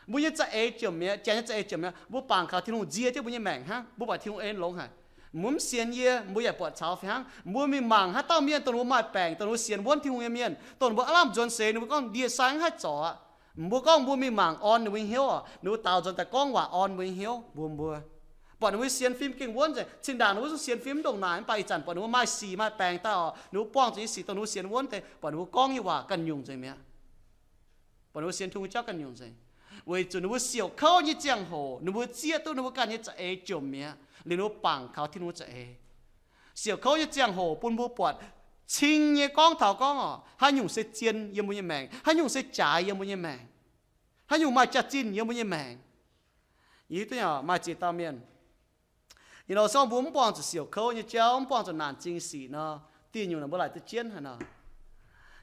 Mbuo nyei za'eix jomc mi'aqv, janx nyei za'eix jomc mi'aqv, mbuo bangc kaux Tin-Hungh nzie jienv mbuo nyei maengc hnangv. Mbuo buatc Tin-Hungh en longx haic. Mbuo mv sienx yie, mbuo yaac buatc caux fih hnangv. Mbuo mingh mangc haaix dauh mienh dongh ninh mbuo maaih baengc, dongh ninh mbuo sienx wuonv Tin-Hungh nyei mienh, dongh ninh mbuo aav lamh nzuonx seix, ninh mbuo gorngv ndie-sai mv haih zorc aqv. Mbuo gorngv mbuo mingh mangc orn ninh mbuo nyei hnyouv oc, ninh mbuo daaux nzuonx daaih gorngv waac orn mbuo nyei hnyouv mbuox mbuo. Buatc ninh mbuo sienx fim gengh wuonv nzengc. Cin-ndaangc ninh mbuo zungv sienx fim mv ndongc naaic, mv baac ih zanc buatc ninh mbuo maaih sic maaih baengc daaih oc, ninh mbuo buangh zuqc nyei sic dongh ninh mbuo sienx wuonv deix, buatc ninh mbuo gorngv nyei waac ganh nyungc nzengc mi'aqv. Buatc ninh mbuo sienx Tin-Hungh jauv ganh nyungc nzengc, weic zuqc ninh mbuo siouc kouv nyei ziangh hoc, ninh mbuo zieqv duqv ninh mbuo ganh nyei za'eix jomc mi'aqv liuz, ninh mbuo bangc kaux Tin-Hungh za'eix. Siouc kouv nyei ziangh hoc bun mbuo buatc cing nyei gorngv taux gorngv oc, haaix nyungc se zien yiem mbuo nyei maengc, haaix nyungc se jaaix yiem mbuo nyei maengc, haaix nyungc maaih jaax-zinh yiem mbuo nyei maengc. Yie hiuv duqv maaih ziex dauh mienh, you know, se gorngv mbuo mv buangh zuqc siouc kouv nyei jauv, mv buangh zuqc naanc zingh sic nor, dieh nyungc naaic mbuo laaic duqv jienv haaix nor.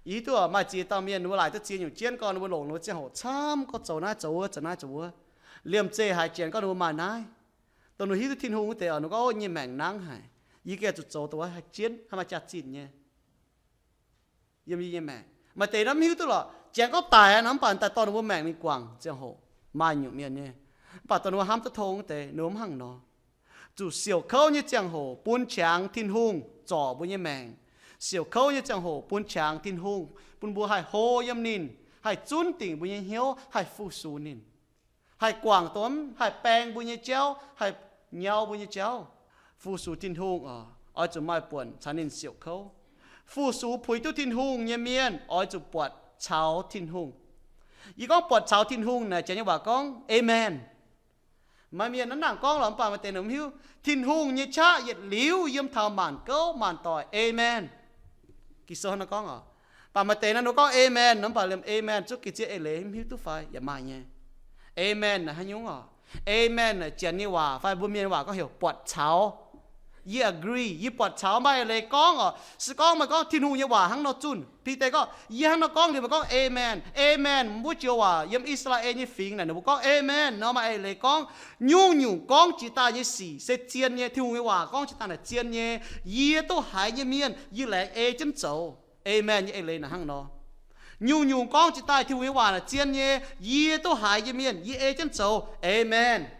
Yie hiuv duqv maaih ziex dauh mienh ninh mbuo laaic duqv ziex nyungc jienv gorngv ninh mbuo longc ninh mbuo ziangh hoc camv gorngv zoux naaiv zoux wuov, zoux naaiv zoux wuov. Liemh zeih haiz janx gorngv ninh mbuo maaih naaiv, dongh ninh hiuv duqv Tin-Hungh wuov deix oc, ninh gorngv, o, yie nyei maengc nangv haic, yie gengh zuqc zoux dongh wuov haih jienv, haih maaih jaax-zinh nyei yiem yie nyei maengc. Maaih deix nor mv hiuv duqv lorqc, janx gorngv daic aqv nor, mv baac daaih dorh ninh mbuo maengc mingh guangc ziangh hoc maaih nyungc mienh nyei. Mv baac dongh ninh mbuo hnamv duqv tong wuov deix, ninh mbuo mv hnangv nor. Zuqc siouc kouv nyei ziangh hoc bun qangx Tin-Hungh zorc mbuo nyei maengc. Siouc kouv nyei ziangh hoc bun qangx Tin-Hungh, bun mbuo haih hlo yiem ninh, haih zunv dingc mbuo nyei hnyouv, haih fu-sux ninh, haih guangc domh, haih baeng mbuo nyei jauv, haih nyau mbuo nyei jauv. Fu-sux Tin-Hungh oc, oix zuqc maaih buonc caux ninh siouc kouv. Fu-sux puix duqv Tin-Hungh nyei mienh oix zuqc buatc caux Tin-Hungh. Yie gorngv buatc caux Tin-Hungh naaic, janx nyei waac gorngv, Amen. Maaih mienh naaiv nangc gorngv lorqc, mv baac maaih deix ninh mv hiuv. Tin-Hungh nyei qaqv yietc liuz yiem taux maanc gouv maanc doic, Amen. Ging-Sou hnangv naaiv gorngv oc. Mv baac maaih deix naaiv ninh gorngv Amen nor, mv baac liemh Amen zuqv geh zieqv eix leiz, mv hiuv duqv fai yaac maaih nyei. Amen naaic haaix nyungc oc? Amen naaic janx nyei waac fai mbuo mienh nyei waac gorngv heuc buatc caux. Yie agree, yie buatc caux, maaih eix leiz gorngv oc. Se gorngv meih gorngv Tin-Hungh nyei waac hnangv nor zunh, Bide gorngv, yie hnangv nor gorngv liuz meih gorngv Amen. Amen, mbuo joux waac yiem I^saa^laa^en nyei fingx naaic ninh mbuo gorngv Amen nor, maaih eix leiz gorngv, nyungc-nyungc gorngv jiex daaih nyei sic se zien nyei. Tin-Hungh nyei waac gorngv jiex daaih naaic zien nyei. Yie duqv haiz nyei mienh yie laengz ei jienv zoux. Amen nyei eix leiz naaic hnangv nor. Nyungc-nyungc gorngv jiex daaih Tin-Hungh nyei waac naaic zien nyei. Yie duqv haiz nyei mienh yie ei jienv zoux. Amen.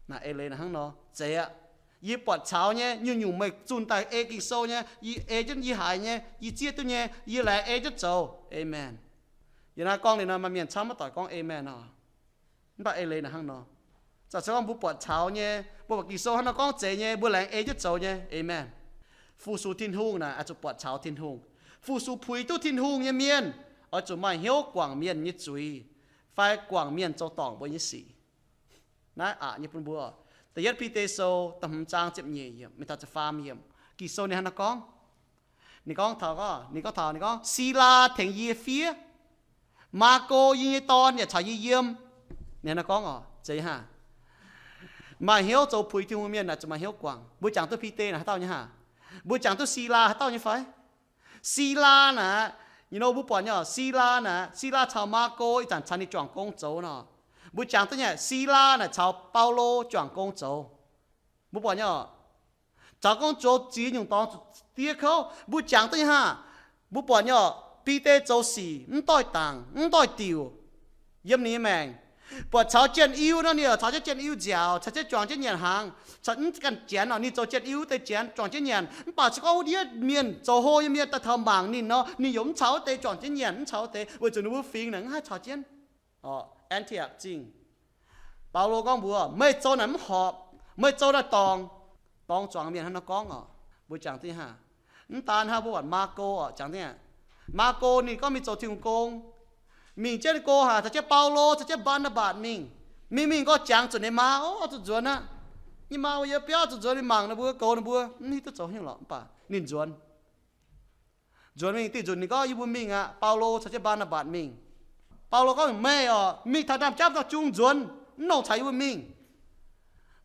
Naaic eix leiz naaic hnangv nor. Zeiz aqv. Yie buatc caux nyei, nyungc-nyungc meih zunh daaih ei Ging-Sou nyei, yie ei jienv, yie haiz nyei, yie zieqv duqv nyei, yie laengz ei jienv zoux. Amen. Yie naaiv gorngv liuz nor, maaih mienh camv maiv doic gorngv Amen oc. Mv baac eix leiz naaic hnangv nor. Zaqc se gorngv mbuo buatc caux nyei, mbuo buatc Ging-Sou hnangv nor gorngv zeiz nyei, mbuo laengz ei jienv zoux nyei. Amen. Fu-sux Tin-Hungh naaic oix zuqc buatc caux Tin-Hungh. Fu-sux puix duqv Tin-Hungh nyei mienh oix zuqc maaih hnyouv guangc mienh nyei zuiz fai guangc mienh zoux dorngc mbuo nyei sic. Naaiv aqc nyei bun mbuo. Da'yietv Bide Sou da'hmz zaang ziepc nyeic yiemc mingh taux ziepc faam yiemc, Ging-Sou ninh hnangv naaiv gorngv. Ninh gorngv taux, ninh gorngv taux, ninh gorngv, Silaa tengx yie fiev. Maako yie nyei dorn yaac caux yie yiem. Ninh hnangv naaiv gorngv oc, zeiz hnangv. Maaih hnyouv zoux puix Tin-Hungh mienh naaic zuqc maaih hnyouv guangc. Mbuo jangx duqv Bide naaic haaix dauh nyei hnangv? Mbuo jangx duqv Silaa haaix dauh nyei fai? Silaa naaic, you know, mbuo buatc nyei oc, Silaa naaic, Silaa caux Maako ih zanc caux ninh juangc gong zoux nor. Mbuo jangx duqv nyei, Silaa naaic caux Baulo juangc gong zoux. Mbuo buatc nyei oc, caux gong zoux ziex nyungc dorngx zuqc diev kouv. Mbuo jangx duqv nyei hnangv. Mbuo buatc nyei oc, Bide zoux sic mv doix dangc, mv doix diuc yiem ninh nyei maengc. Buatc caux jien-iu nor, ninh yaac caux jienv jien-iu nziaauc, caux jienv juangc jienv nyanc hnaangx, caux mv ganh Janx oc, ninh zoux jien-iu wuov deix Janx juangc jienv nyanc. Mv baac se gorngv wuov ndiev mienh, zoux hlo nyei mienh daaih taux mangc ninh nor, ninh yaac mv caux wuov deix juangc jienv nyanc, mv caux wuov deix, weic zuqc ninh mbuo fingx naaic mv haih caux jienv. Oc, An^ti^akc Zingh. Baulo gorngv mbuox, meih zoux naaic mv horpc, meih zoux naaic dorngc. Dorngx zuangx mienh hnangv nor gorngv oc. Mbuo jangx duqv hnangv. Mv daan hnangv, mbuo buatc Maako oc, jangx duqv hnangv. Maako ninh gorngv mingh zoux Tin-Hungh gong, mingh jienv go haac caux jienv Baulo caux jienv Mbaa^naa^mbatc mingh. Mingh mingh gorngv jangx zuqc ninh maa, o, zuqc nzuonx aqv. Ninh maa yiem biauv zuqc nzuonx, ninh mangc ninh mbuo, goux ninh mbuo, mv hiuv duqv zoux haaix nyungc lorqc, mv baac ninh nzuonx. Nzuonx mingh, dih nzunc ninh gorngv, yie mbuo mingh aqv. Baulo caux jienv Mbaa^naa^mbatc mingh. Baulo gorngv, meih oc, mingh taux ndaamv-japv nzauh jung nzuonx, mv nongc caux yie mbuo mingh.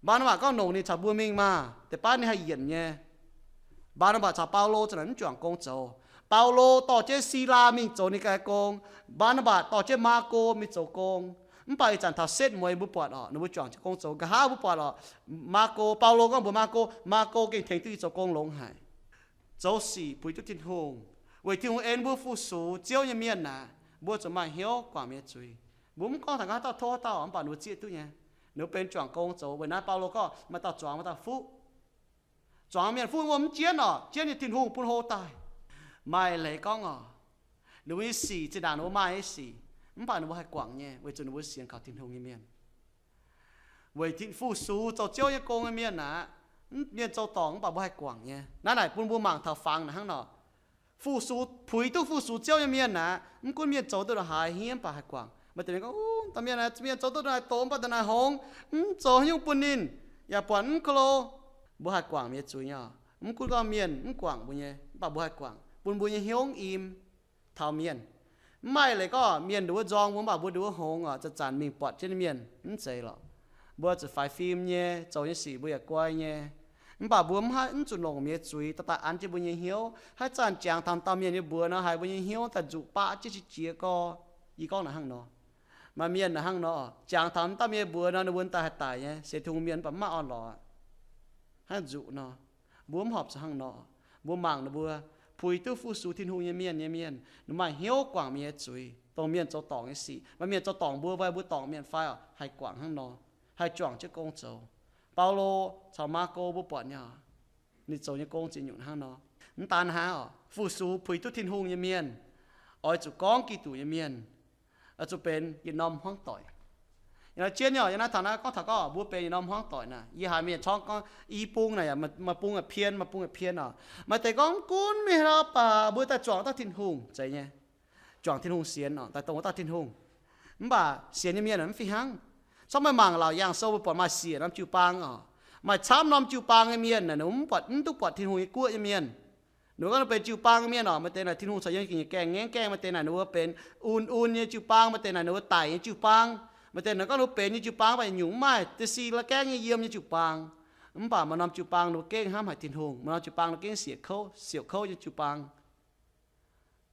Mbaa^naa^mbatc gorngv, Longc ninh caux mbuo mingh maah! Deix baav ninh haih yienc nyei. Mbaa^naa^mbatc caux Baulo za'naaic mv juangc gong zoux. Baulo dorh jienv Silaa mingh zoux ninh ganh gong. Mbaa^naa^mbatc dorh jienv Maako mingh zoux gong. Mv baac ih zanc taux setv mueiz mbuo buatc oc, ninh mbuo juangc jienv gong zoux. Nqa'haav mbuo buatc oc, Maako, Baulo gorngv mbuox Maako, Maako gengh tengx duqv yie zoux gong longx haic. Zoux sic puix duqv Tin-Hungh, weic Tin-Hungh en mbuo fu-sux Ziouv nyei mienh aeqv, mbuo zuqc maaih hnyouv guangc mienh nyei zuiz. Mbuo mv gorngv taux haaix dauh tov haaix dauh, mv baac ninh mbuo zieqv duqv nyei. Ninh mbuo benx juangc gong zoux. Weic naaiv Baulo gorngv, maaih dauh zuangx, maaih dauh fuqv. Zuangx mienh fuqv mbuo mv jienv oc, jienv nyei Tin-Hungh bun hlo daaih. Maaih leiz gorngv oc, ninh mbuo nyei sic zinh ndaangc ninh mbuo maaih nyei sic, mv baac ninh mbuo haih guangc nyei, weic zuqc ninh mbuo sienx kaux Tin-Hungh nyei mienh. Weic Tin, fu-sux zoux Ziouv nyei gong nyei mienh aeqv, mienh zoux dorngc mv baac mbuo haih guangc nyei. Naaiv naaic bun mbuo mangc taux fangx naaic hnangv nor. Fu-sux, puix duqv fu-sux Ziouv nyei mienh aeqv, mv gunv mienh zoux duqv ndongc haaix hniev mv baac haih guangc. Maaih deix mienh gorngv, Uv, dauh mienh aeqv, mienh zoux duqv ndongc haaix doqc mv baac ndongc naaic hngongx, mv zoux haaix nyungc bun ninh, yaac buatc mv ko lo. Mbuo haih guangc mienh nyei zuiz nyei oc. Mv gunv gorngv mienh mv guangc mbuo nyei, mv baac mbuo haih guangc, bun mbuo nyei hnyouv im taux mienh. Mv maaih leiz gorngv mienh nduov nzorng mbuo mv baac mbuo nduov hngongx oc, zanc-zanc mingh buatc jienv mienh mv zeiz lorqc. Mbuo zuqc faix fim nyei, zoux nyei sic mbuo yaac guai nyei. Mv baac mbuo mv haih, mv zuqc longc mienh nyei zuiz daaih daaih an jienv mbuo nyei hnyouv. Haaix zanc jangx taux dauh mienh nyei mbuox nor, haiz mbuo nyei hnyouv daaih nzuqc baqv jienv qiex jiez gorx. Yie gorngv naaic hnangv nor. Maaih mienh naaic hnangv nor, jangx taux dauh mienh mbuox nor, ninh mbuo daaih haih daic nyei, sienx Tin-Hungh mienh mv baac mv maaih orn-lorqc. Hnangv nzuqc nor, mbuo mv horpc zuqc hnangv nor. Mbuo mangc ninh mbuo puix duqv fu-sux Tin-Hungh nyei mienh nyei mienh, ninh maaih hnyouv guangc mienh nyei zuiz, dongh mienh zoux dorngc nyei sic. Maaih mienh zoux dorngc mbuo fai mbuo dorngc mienh fai oc, haih guangc hnangv nor, haih juangc jienv gong zoux. Baulo caux Maako mbuo buatc nyei oc, ninh zoux nyei gong ziex nyungc hnangv nor. Mv daan hnangv oc, fu-sux puix duqv Tin-Hungh nyei mienh, oix zuqc gorngv Giduc nyei mienh, oix zuqc benx yietc norm hmuangv doic. Yiem naaiv jienv nyei oc, yiem naaiv taux naaiv gorngv taux gorngv mbuo benx yietc norm hmuangv doic naaic, yie haiz mienh corngv gorngv i bung naaic yaac maaih bung yaac pien, maaih bung yaac pien oc. Maaih deix gorngv mv gunv mingh haaix nor baac mbuo daaih juangc dauh Tin-Hungh zeiz nyei. Juangc Tin-Hungh sienx oc, daaih dongh wuov dauh Tin-Hungh. Mv baac sienx nyei mienh mv fih hnangv. Corc meih mangc Laauc Yaangh Sou mbuo buatc maaih siec norm jiu-baang oc. Maaih camv norm jiu-baang nyei mienh naaic, ninh mbuo mv buatc, mv duqv buatc Tin-Hungh nyei guoqv nyei mienh. Ninh mbuo gorngv ninh mbuo benx jiu-baang nyei mienh oc, maaih deix naaic Tin-Hungh caux yiem gengh nyei gaengh ngaengv gaengh, maaih deix naaic ninh mbuo benx un un nyei jiu-baang, maaih deix naaic ninh mbuo daic nyei jiu-baang. Maaih deix naaic gorngv ninh mbuo benx nyei jiu-baang mv baac nyungc mv maaih, da'si la'gaengv nyei yiem nyei jiu-baang. Mv baac maaih norm jiu-baang ninh mbuo gengh hnamv haic Tin-Hungh, maaih norm jiu-baang ninh mbuo gengh siec kouv, siouc kouv nyei jiu-baang.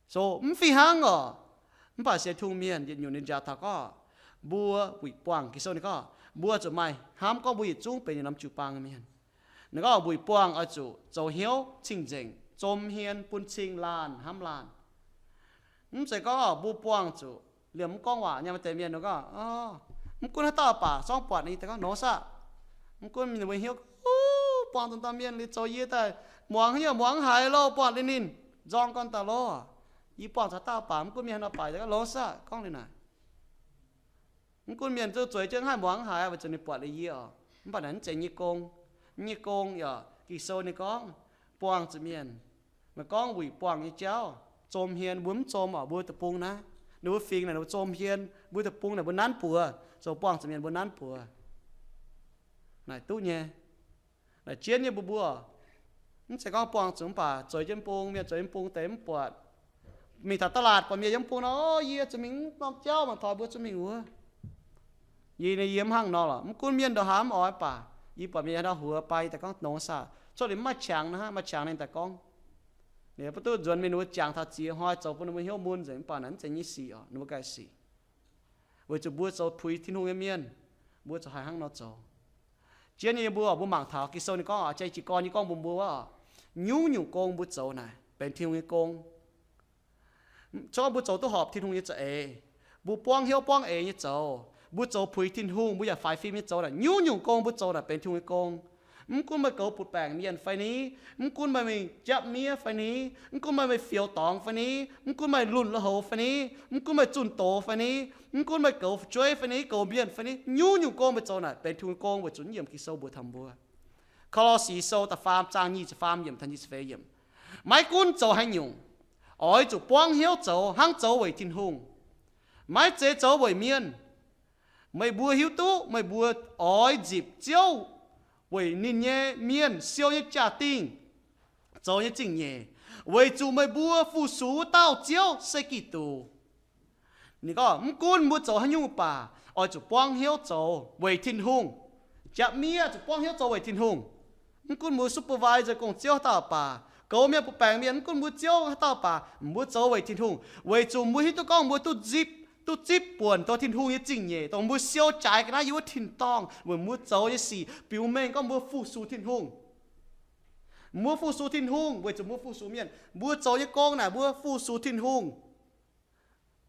So mv fih hnangv oc. Mv baac sienx Tin-Hungh mienh yietc nyungc ninh njaaux taux gorngv, mbuo wuic buangh, Ging-Sou ninh gorngv mbuo zuqc maaih hnamv gorngv mbuo yietc zungv benx yietc norm jiu-baang nyei mienh. Ninh gorngv wuic buangh oix zuqc zoux hnyouv cing-nzengc, zom hmien, bun cing laanh hnamv laanh. Mv zeiz gorngv mbuo buangh zuqc liemh mv gorngv waac nyei. Maaih deix mienh gorngv, mv gunv haaix dauh baac zorngv buatc ninh daaih gorngv, Nor saah? Mv gunv ninh mbuo hnyouv, Uv, buangh zuqc dauh mienh liuz zoux yie daaih muangx haaix nyungc muangx haiz loh, buatc liuz ninh nzorng gorn daaih loh. Yie buangh zuqc haaix dauh baac mv gunv mienh haaix nor baac daaih gorngv, Nor saah? Gorngv liuz naaic. Mv gunv mienh zuqc zueiz jienv haih muangx haiz, weic zuqc ninh buatc liuz yie oc. Mv baac naaic mv zeiz nyei gong. Nyei gong yaac Ging-Sou ninh gorngv, buangh zuqc mienh, meih gorngv wuic buangh nyei jauv, zom hmien, mbuo mv zom oc, mbuo deic-bung naaiv. Ninh mbuo fingx naaic ninh mbuo zom hmien, mbuo deic-bung naaic mbuo nanv buoz, zoux buangh zuqc mienh mbuo nanv buoz. Naaic duqv nyei. Naaic jienv nyei mbuo mbuo. Mv zeiz gorngv buangh zuqc mv baac zueiz jienv bung, mienh zueiz jienv bung deix mv buatc. Mingh taux da'laatc buatc mienh yiem bung nor, Yie zuqc mingh norm jauv mangc taux mbuo zuqc mingh wuov. Yie, yie mv hnangv nor lorqc. Mv gunv mienh ndongc haaix mv oix baac, yie buatc mienh haaix nor huox baac yie daaih gorngv, Nor saah? Cuotv liuz mv maaih qangx naaic, maaih qangx ninh daaih gorngv. Ninh mbuo duqv nzuonx mingh ninh mbuo jangx taux ziex hnoi zoux bun ninh mbuo hnyouv mun nzengc, mv baac naaic mv zeiz nyei sic oc, ninh mbuo ganh sic. Weic zuqc mbuo zoux puix Tin-Hungh nyei mienh, mbuo zuqc haih hnangv nor zoux. Jienv nyei mbuo, mbuo mangc taux Ging-Sou ninh gorngv oc, jai jiez gorn nyei gorngv mbuox mbuo oc, nyungc-nyungc gong mbuo zoux naaic benx Tin-Hungh nyei gong. Corc mbuo zoux duqv horpc Tin-Hungh nyei za'eix, mbuo buangv hnyouv buangv eix nyei zoux, mbuo zoux puix Tin-Hungh, mbuo yaac faix fim nyei zoux naaic, nyungc-nyungc gong mbuo zoux naaic benx Tin-Hungh nyei gong. Mv gunv meih goux butv-baengc mienh fai ni, mv gunv meih mingh japv miev fai ni, mv gunv meih meih fioux dorngx fai ni, mv gunv meih lunh lui-houx fai ni, mv gunv meih zunh doz fai ni, mv gunv meih goux fu'jueiv fai ni, goux mienh fai ni, nyungc-nyungc gong meih zoux naaic benx Tin-Hungh nyei gong, weic zuqc naaiv yiemc Ging-Sou mbuox taux mbuo. Ko^lo^si Sou da'faam zaang nyic ziepc faam yiemc taux nyic ziepc feix yiemc. Maiv gunv zoux haaix nyungc, oix zuqc buangv hnyouv zoux hnangv zoux weic Tin-Hungh. Maiv zeiz zoux weic mienh. Meih mbuo hiuv duqv meih mbuo oix nzipc Ziouv weic ninh nyei mienh siou nyei jaa-dingh zoux nyei zingh nyeic, weic zuqc meih mbuo fu-sux wuov dauh Ziouv se Giduc. Ninh gorngv, mv gunv mbuo zoux haaix nyungc baac, oix zuqc buangv hnyouv zoux weic Tin-Hungh. Jaav miev zuqc buangv hnyouv zoux weic Tin-Hungh. Mv gunv mbuo supervisor gong-ziouv haaix dauh baac, goux mienh, baengc mienh, mv gunv mbuo ziouv haaix dauh baac, mbuo zoux weic Tin-Hungh, weic zuqc mbuo hiuv duqv gorngv mbuo duqv zipv, duqv zipv buonc taux Tin-Hungh nyei zingh nyeic, dongh mbuo siou jaaix ga'naaiv yiem wuov tin-dorngh weic mbuo zoux nyei sic biux mengh gorngv mbuo fu-sux Tin-Hungh. Mbuo fu-sux Tin-Hungh weic zuqc mbuo fu-sux mienh. Mbuo zoux nyei gong naaic mbuo fu-sux Tin-Hungh.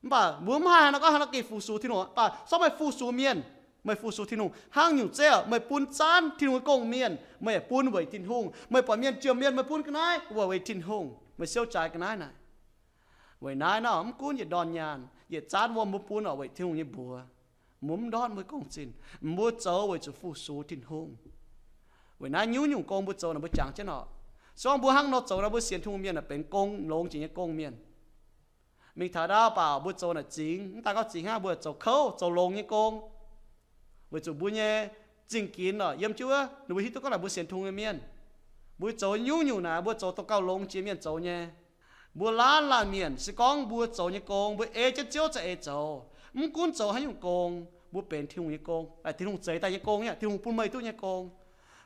Mv baac mbuo mv haih haaix nor gorngv haaix nor gengh fu-sux Tin-Hungh. Mv baac se meih fu-sux mienh, meih fu-sux Tin-Hungh hnangv nyungc zeiv, meih bun zaanv Tin-Hungh nyei gong-mienh, meih yaac bun weic Tin-Hungh. Meih buatc mienh jiem mienh, meih bun ga'naaiv weic Tin-Hungh. Meih siou jaaix ga'naaiv naaic. Weic naaiv nor, mv gunv yietc ndorn nyaanh, yietc zaanv wuom mbuo bun oc weic Tin-Hungh nyei mbuox. Mbuo mv ndortv mbuo gong-zinh. Mbuo zoux weic zuqc fu-sux Tin-Hungh. Weic naaiv nyungc-nyungc gong mbuo zoux naaic mbuo jangx jienv oc. Se gorngv mbuo hnangv nor zoux naaic, mbuo sienx Tin-Hungh mienh naaic benx gong longx jiex nyei gong-mienh. Mingh taux ndau baac mbuo zoux naaic zingx, mv daaih gorngv zingx hnangv, mbuo zoux kouv, zoux longx nyei gong. Weic zuqc mbuo nyei zingh ginx oc, yiem jienv wuov, ninh mbuo hiuv duqv gorngv naaic mbuo sienx Tin-Hungh nyei mienh. Mbuo zoux nyungc-nyungc naaic mbuo zoux dongh gauh longx jiex mienh zoux nyei. Mbuo laanh laanh mienh se gorngv mbuo zoux nyei gong, mbuo ei jienv Ziouv za'eix zoux. Mv gunv zoux haaix nyungc gong, mbuo benx Tin-Hungh nyei gong. Naaic Tin-Hungh zeix daaih nyei gong, Tin-Hungh bun meih duqv nyei gong.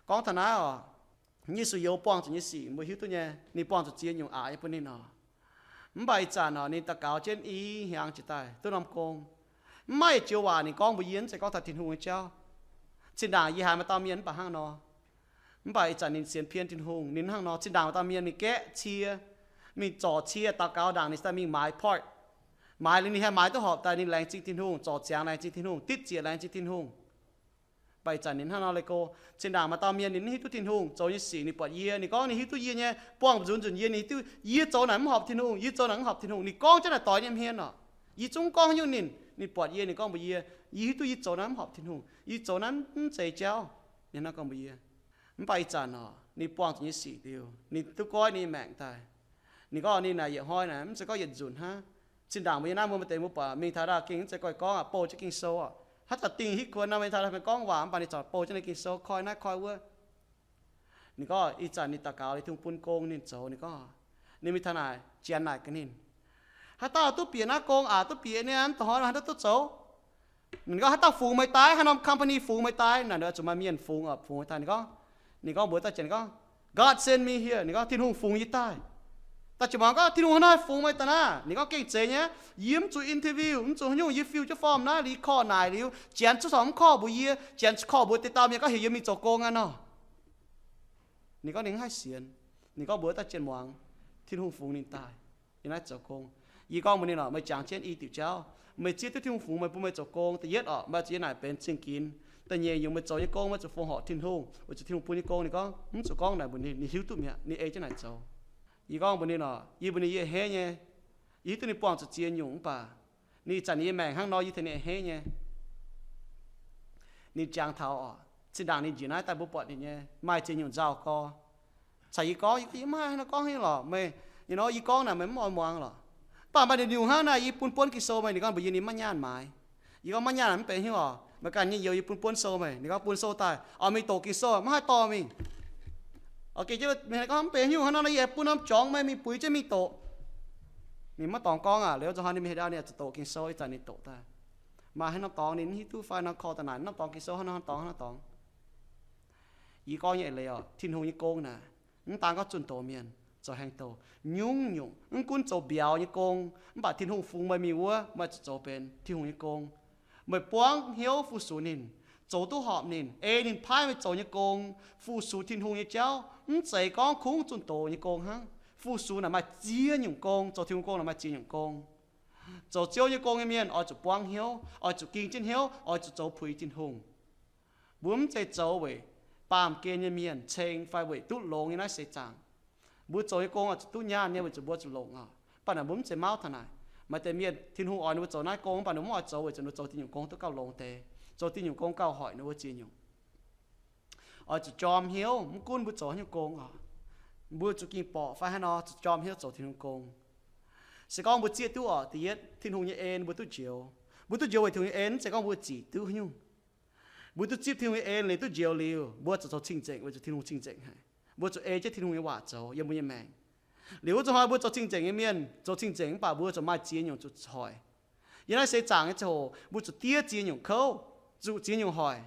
Gorngv taux naaiv oc, Yesu youz buangh zuqc nyei sic mbuo hiuv duqv nyei, ninh buangh zuqc ziex nyungc aqc nyei bun ninh oc. Mv baac ih zanc oc, ninh daux gaux jienv i hnyangx jiex daaih duqv norm gong. Mv maaih yietc joux waac ninh gorngv mbuox yie, mv zeiz gorngv taux Tin-Hungh nyei jauv. Zinh ndaangc yie haiz maaih dauh mienh mv baac hnangv nor. Mv baac ih zanc ninh sienx pien Tin-Hungh, ninh hnangv nor. Zinh ndaangc maaih dauh mienh mingh gaeqv cie, mingh zorc cie, daux gaux ndaangc ninh daaih mingh maaiz part. Maaiz liuz ninh haih maaiz duqv horpc daaih, ninh laengz zingh Tin-Hungh, zorc ziangx laengz zingh Tin-Hungh, ditv ziec laengz zingh Tin-Hungh. Mv baac ih zanc ninh hnangv nor leih go. Zinh ndaangc maaih dauh mienh ninh mv hiuv duqv Tin-Hungh zoux nyei sic, ninh buatc yie, ninh gorngv ninh hiuv duqv yie nyei, buangh nzunc nzunc yie, ninh hiuv duqv yie zoux naaic mv horpc Tin-Hungh, yie zoux naaic mv horpc Tin-Hungh. Ninh gorngv jienv naaic doix nyei hmien oc. Yie zungv gorngv haaix nyungc ninh, ninh buatc yie, ninh gorngv mbuox yie, yie hiuv duqv yie zoux naaic mv horpc Tin-Hungh, yie zoux naaiv mv zeiz jauv. Ninh hnangv gorngv mbuox yie. Mv baac ih zanc oc, ninh buangh zuqc nyei sic liuz, ninh duqv goiv ninh nyei maengc daaih. Ninh gorngv ninh naaic yietc hnoi naaic mv zeiz gorngv yietc nzunc hnangv. Zinh ndaangc mbuo yiem naaiv mbuo maaih deix mbuo buatc mingh taux ndau gengh mv zeiz goiv gorngv aqv, bouh jienv Ging-Sou oc. Haaix zanc dingh hitv kuonx nor, mingh taux daaih gorngv waac mv baac ninh corc bouh jienv naaiv Ging-Sou, koi naaiv koi wuov. Ninh gorngv ih zanc ninh daux gaux liuz Tin-Hungh bun gong ninh zoux, ninh gorngv, ninh mingh taux naaic, Janx naaic gaax ninh, haaix dauh duqv bieqc naaiv gong aqc, duqv bieqc nyei, mv dongh hnoi haaix dauh duqv zoux? Ninh gorngv, haaix dauh fungx meih daaih, haaix norm company fungx meih daaih? Naaic nduov zuqc maaih mienh fungx oc, fungx meih daaih. Ninh gorngv, ninh gorngv mbuox dauh Janx, ninh gorngv, God sent me here. Ninh gorngv, Tin-Hungh fungx yie daaih. Dauh Janx muangx gorngv, Tin-Hungh haaix nor fungx meih daaih naaiv? Ninh gorngv, gengh zeiz nyei, yie mv zuqc interview, mv zuqc haaix nyungc, yie fill jienv form naaiv liuz, korv naaic liuz, Janx zungv corc mv korv mbuox yie. Janx korv mbuox deix dauh mienh gorngv heuc yie mingh zoux gong aqv nor. Ninh gorngv ninh mv haih sienx. Ninh gorngv mbuox dauh Janx muangx, Tin-Hungh fungx ninh daaih yiem naaiv zoux gong. Yie gorngv mbuox ninh oc, meih jangx jienv i diuc jauv. Meih zieqv duqv Tin-Hungh fungx meih bun meih zoux gong, da'yietv oc, meih zuqc yiem naaic benx zingh ginx. Da'nyeic nyungc, meih zoux nyei gong meih zuqc fongc horc Tin-Hungh, weic zuqc Tin-Hungh bun nyei gong. Ninh gorngv, mv zuqc gorngv naaic mbuox ninh, ninh hiuv duqv mi'aqv, ninh ei jienv naaic zoux. Yie gorngv mbuox ninh oc, yie mbuox ninh yie a'hneiv nyei. Yie hiuv duqv ninh buangh zuqc ziex nyungc mv baac ninh ih zanc ninh nyei maengc hnangv nor, yie tengx ninh a'hneiv nyei. Ninh jangx taux oc, zinh ndaangc ninh njiec naaiv daaih mbuo buatc ninh nyei maaih ziex nyungc nzauh gorx. Caux yie gorngv, yie mv haih nor gorngv haaix nyungc lorqc meih. Yie nor yie gorngv naaic meih mv oix muangx lorqc. Mv baac maaih ninh nyungc hnangv naaic, yie bun buonv Ging-Sou meih. Ninh gorngv mbuox yie ninh maiv nyaanh maaiz. Yie gorngv maiv nyaanh mv benx haaix nyungc oc, meih ganh nyei youz yie bun buonv sou meih. Ninh gorngv bun sou daaih oix mingh doqc Ging-Sou, maiv haih dorh mingh. Oc, gengh jienv gorngv mv benx haaix nyungc, hnangv nor nor yie bun norm jorngx meih mingh puix jienv mingh doqc. Ninh maiv dorngx gorngv aqv. Liuz zuqc hnoi ninh mingh haaix ndau ninh zuqc doqc Ging-Sou, ih zanc ninh doqc daaih. Maaih haaix norm dorngx ninh mv hiuv duqv fai nor korv daaih naaic norm dorngx Ging-Sou hnangv nor dorngx hnangv nor dorngx. Yie gorngv nyei eix leiz oc, Tin-Hungh nyei gong naaic, mv daan gorngv zunh doz mienh, zoux haaix doz, nyungc-nyungc, mv gunv zoux mbiauz nyei gong, mv baac Tin-Hungh fungx meih mingh wuov, meih zuqc zoux benx Tin-Hungh nyei gong. Meih buangv hnyouv fu-sux ninh, zoux duqv horpc ninh, ei ninh paaiv meih zoux nyei gong, fu-sux Tin-Hungh nyei jauv, mv zeiz gorngv kungx zunh doz nyei gong hnangv. Fu-sux naaic maaih ziex nyungc gong, zoux Tin-Hungh gong naaic maaih ziex nyungc gong. Zoux Ziouv nyei gong nyei mienh oix zuqc buangv hnyouv, oix zuqc ging jienv hnyouv, oix zuqc zoux puix Tin-Hungh. Mbuo mv zeiz zoux weic baamh gen nyei mienh ceng fai weic duqv longx nyei naaiv seix zaangc. Mbuo zoux nyei gong oix zuqc duqv nyaanh nyei weic zuqc mbuo zuqc longc oc. Mv baac naaic mbuo mv zeiz mauv taux naaic. Maaih deix mienh Tin-Hungh oix ninh mbuo zoux naaiv gong, mv baac ninh mbuo mv oix zoux weic zuqc ninh mbuo zoux diuh nyungc gong duqv gauh longx deix, zoux diuh nyungc gong gauh hoic ninh mbuo ziex nyungc. Oix zuqc jorm hnyouv, mv gunv mbuo zoux haaix nyungc gong oc, mbuo zuqc ging borqc fai haaix nor, zuqc jorm hnyouv zoux Tin-Hungh gong. Se gorngv mbuo zieqv duqv oc, da'yietv Tin-Hungh nyei en mbuo duqv njoux. Mbuo duqv njoux weic Tin-Hungh nyei en, mv zeiz gorngv mbuo zic duqv haaix nyungc. Mbuo duqv zipv Tin-Hungh nyei en liuz duqv njoux liuz, mbuo zuqc zoux cing-nzengc weic zuqc Tin-Hungh cing-nzengc haic. Mbuo zuqc ei jienv Tin-Hungh nyei waac zoux yiem mbuo nyei maengc. Liuz wuov zuqc hnoi mbuo zoux cing-nzengc nyei mienh, zoux cing-nzengc mv baac mbuo zuqc maaih ziex nyungc zuqc hoic. Yiem naaiv seix zaangc nyei ziangh hoc mbuo zuqc diev ziex nyungc kouv, zuqc ziex nyungc hoic.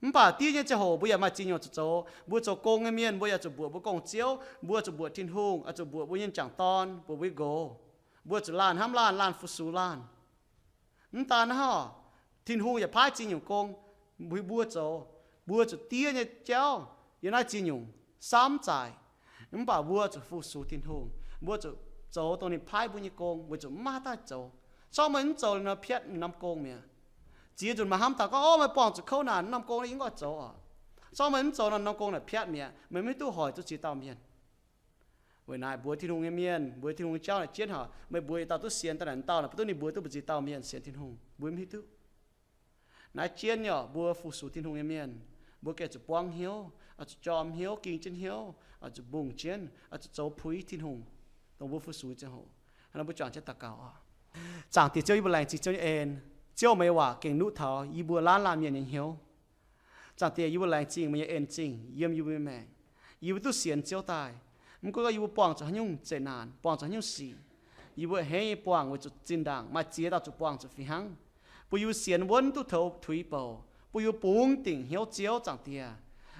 Mv Mv baac diev nyei ziangh hoc mbuo yaac maaih ziex nyungc zuqc zoux. Mbuo zoux gong nyei mienh, mbuo yaac zuqc mbuoqc mbuo gong-ziouv, mbuo zuqc mbuoqc Tin-Hungh, zuqc mbuoqc mbuo nyei m'jangc dorn, mbuoqc mbuo nyei nqox. Mbuo zuqc laanh hnamv laanh, laanh fu-sux laanh. Mv daan hnangv, Tin-Hungh yaac paaiv ziex nyungc gong mbuox mbuo zoux. Mbuo zuqc diev nyei jauv yiem naaiv ziex nyungc samv zaaic. Mv baac mbuo zuqc fu-sux Tin-Hungh, mbuo zuqc zoux dongh ninh paaiv mbuo nyei gong, weic zuqc mv maaih daaih zoux. Zorqv meih mv zoux nor, piatv norm gong mi'aqv. Ziex nzunc maaih hnamv taux gorngv, Ov, meih buangh zuqc kouv naanc, norm gong naaiv yie mv oix zoux oc. Zorqv meih mv zoux nor, norm gong naaic piatv mi'aqv. Meih mv hiuv duqv hoic duqv ziex dauh mienh. Weic naaic mbuox Tin-Hungh nyei mienh, mbuox Tin-Hungh nyei jauv naaic jienv haic, meih mbuox yietc dauh duqv sienx daaih naaic, dauh naaic mv duqv ninh mbuox duqv mbu'ziex dauh mienh sienx Tin-Hungh, mbuo mv hiuv duqv. Naaiv jienv nyei oc, mbuo fu-sux Tin-Hungh nyei mienh, mbuo gengh zuqc buangv hnyouv, oix zuqc jorm hnyouv, ging jienv hnyouv, oix zuqc mbungh jienv, oix zuqc zoux puix Tin-Hungh, dongh mbuo fu-sux nyei ziangh hoc. Hnangv nor mbuo juangc jienv daux gaux oc. Zaangc Diex Ziouv, yie mbuo laengz zingh Ziouv nyei en. Ziouv, meih nyei waac gengh nuqv taux yie mbuo laanh laanh mienh nyei hnyouv. Zaangc Diex, yie mbuo laengz zingh meih nyei en zingh yiem yie mbuo nyei maengc. Yie mbuo duqv sienx Ziouv daaih, mv gunv gorngv yie mbuo buangh zuqc haaix nyungc zeqc naanc, buangh zuqc haaix nyungc sic, yie mbuo a'hneiv nyei buangh weic zuqc zinh ndaangc maaih ziex dauh zuqc buangh zuqc fih hnangv, bun yie mbuo sienx wuonv duqv tov tuix bouc, bun yie mbuo bungx dingc hnyouv Ziouv, Zaangc Diex,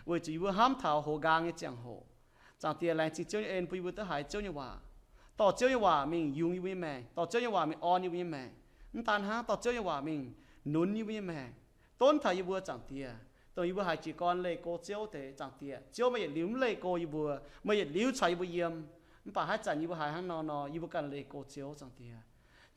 weic zuqc yie mbuo hnamv taux hoz nqaang nyei ziangh hoc. Zaangc Diex, laengz zingh Ziouv nyei en bun yie mbuo duqv haiz Ziouv nyei waac, dorh Ziouv nyei waac mingh yungz yie mbuo nyei maengc, dorh Ziouv nyei waac mingh orn yie mbuo nyei maengc. Mv daan hnangv, dorh Ziouv nyei waac mingh nunz yie mbuo nyei maengc, donv taux yie mbuo, Zaangc Diex, dongh yie mbuo haiz jiez gorn leih go Ziouv deix, Zaangc Diex. Ziouv, meih yietc liuz mv leih go yie mbuo, meih yietc liuz caux yie mbuo yiem. Mv baac haaix zanc yie mbuo haiz hnangv nor nor, yie mbuo ganh leih go Ziouv, Zaangc Diex.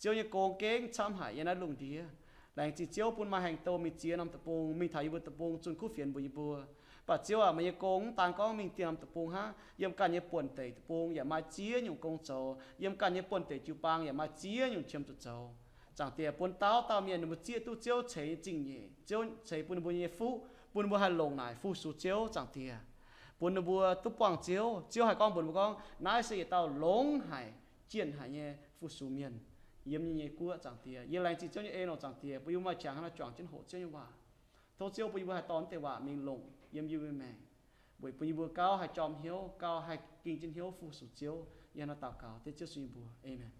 Ziouv nyei gong gengh camv haic yiem naaiv lungh ndiev. Laengz zingh Ziouv bun maaih haengh douz mingh ziex norm deic-bung, mingh taux yie mbuo deic-bung zunh kuv fienx mbuox yie mbuo. Mv baac Ziouv aac, meih nyei gong mv daan gorngv mingh dieh norm deic-bung hnangv, yiem ganh nyei buonv-deic deic-bung yaac maaih ziex nyungc gong zoux, yiem ganh nyei buonv-deic jiu-baang yaac maaih ziex nyungc qiemx zuqc zoux. Zaangc Diex, bun dauh dauh mienh ninh mbuo zieqv duqv Ziouv ceix zingh nyeic, Ziouv ceix bun ninh mbuo nyei fuqv, bun ninh mbuo haih longc naaic fu-sux Ziouv, Zaangc Diex. Bun ninh mbuo duqv buangh Ziouv. Ziouv haih gorngv mbuox ninh mbuo gorngv, naaiv se yietc dauh longx haic, jienh haic nyei fu-sux mienh yiem yie nyei guoqv, Zaangc Diex. Yie laengz zingh Ziouv nyei en oc, Zaangc Diex, bun yie mbuo maaih qangx hnangv nor juangc jienv hoqc Ziouv nyei waac. Tov Ziouv bun yie mbuo haih dorh naaiv deix waac mingh longc yiem yie mbuo maengc, weic bun yie mbuo gauh haih jorm hnyouv, gauh haih ging jienv hnyouv fu-sux Ziouv. Yie hnangv nor daux gaux dengv Ziouv Yesu nyei mbuox. Aamen.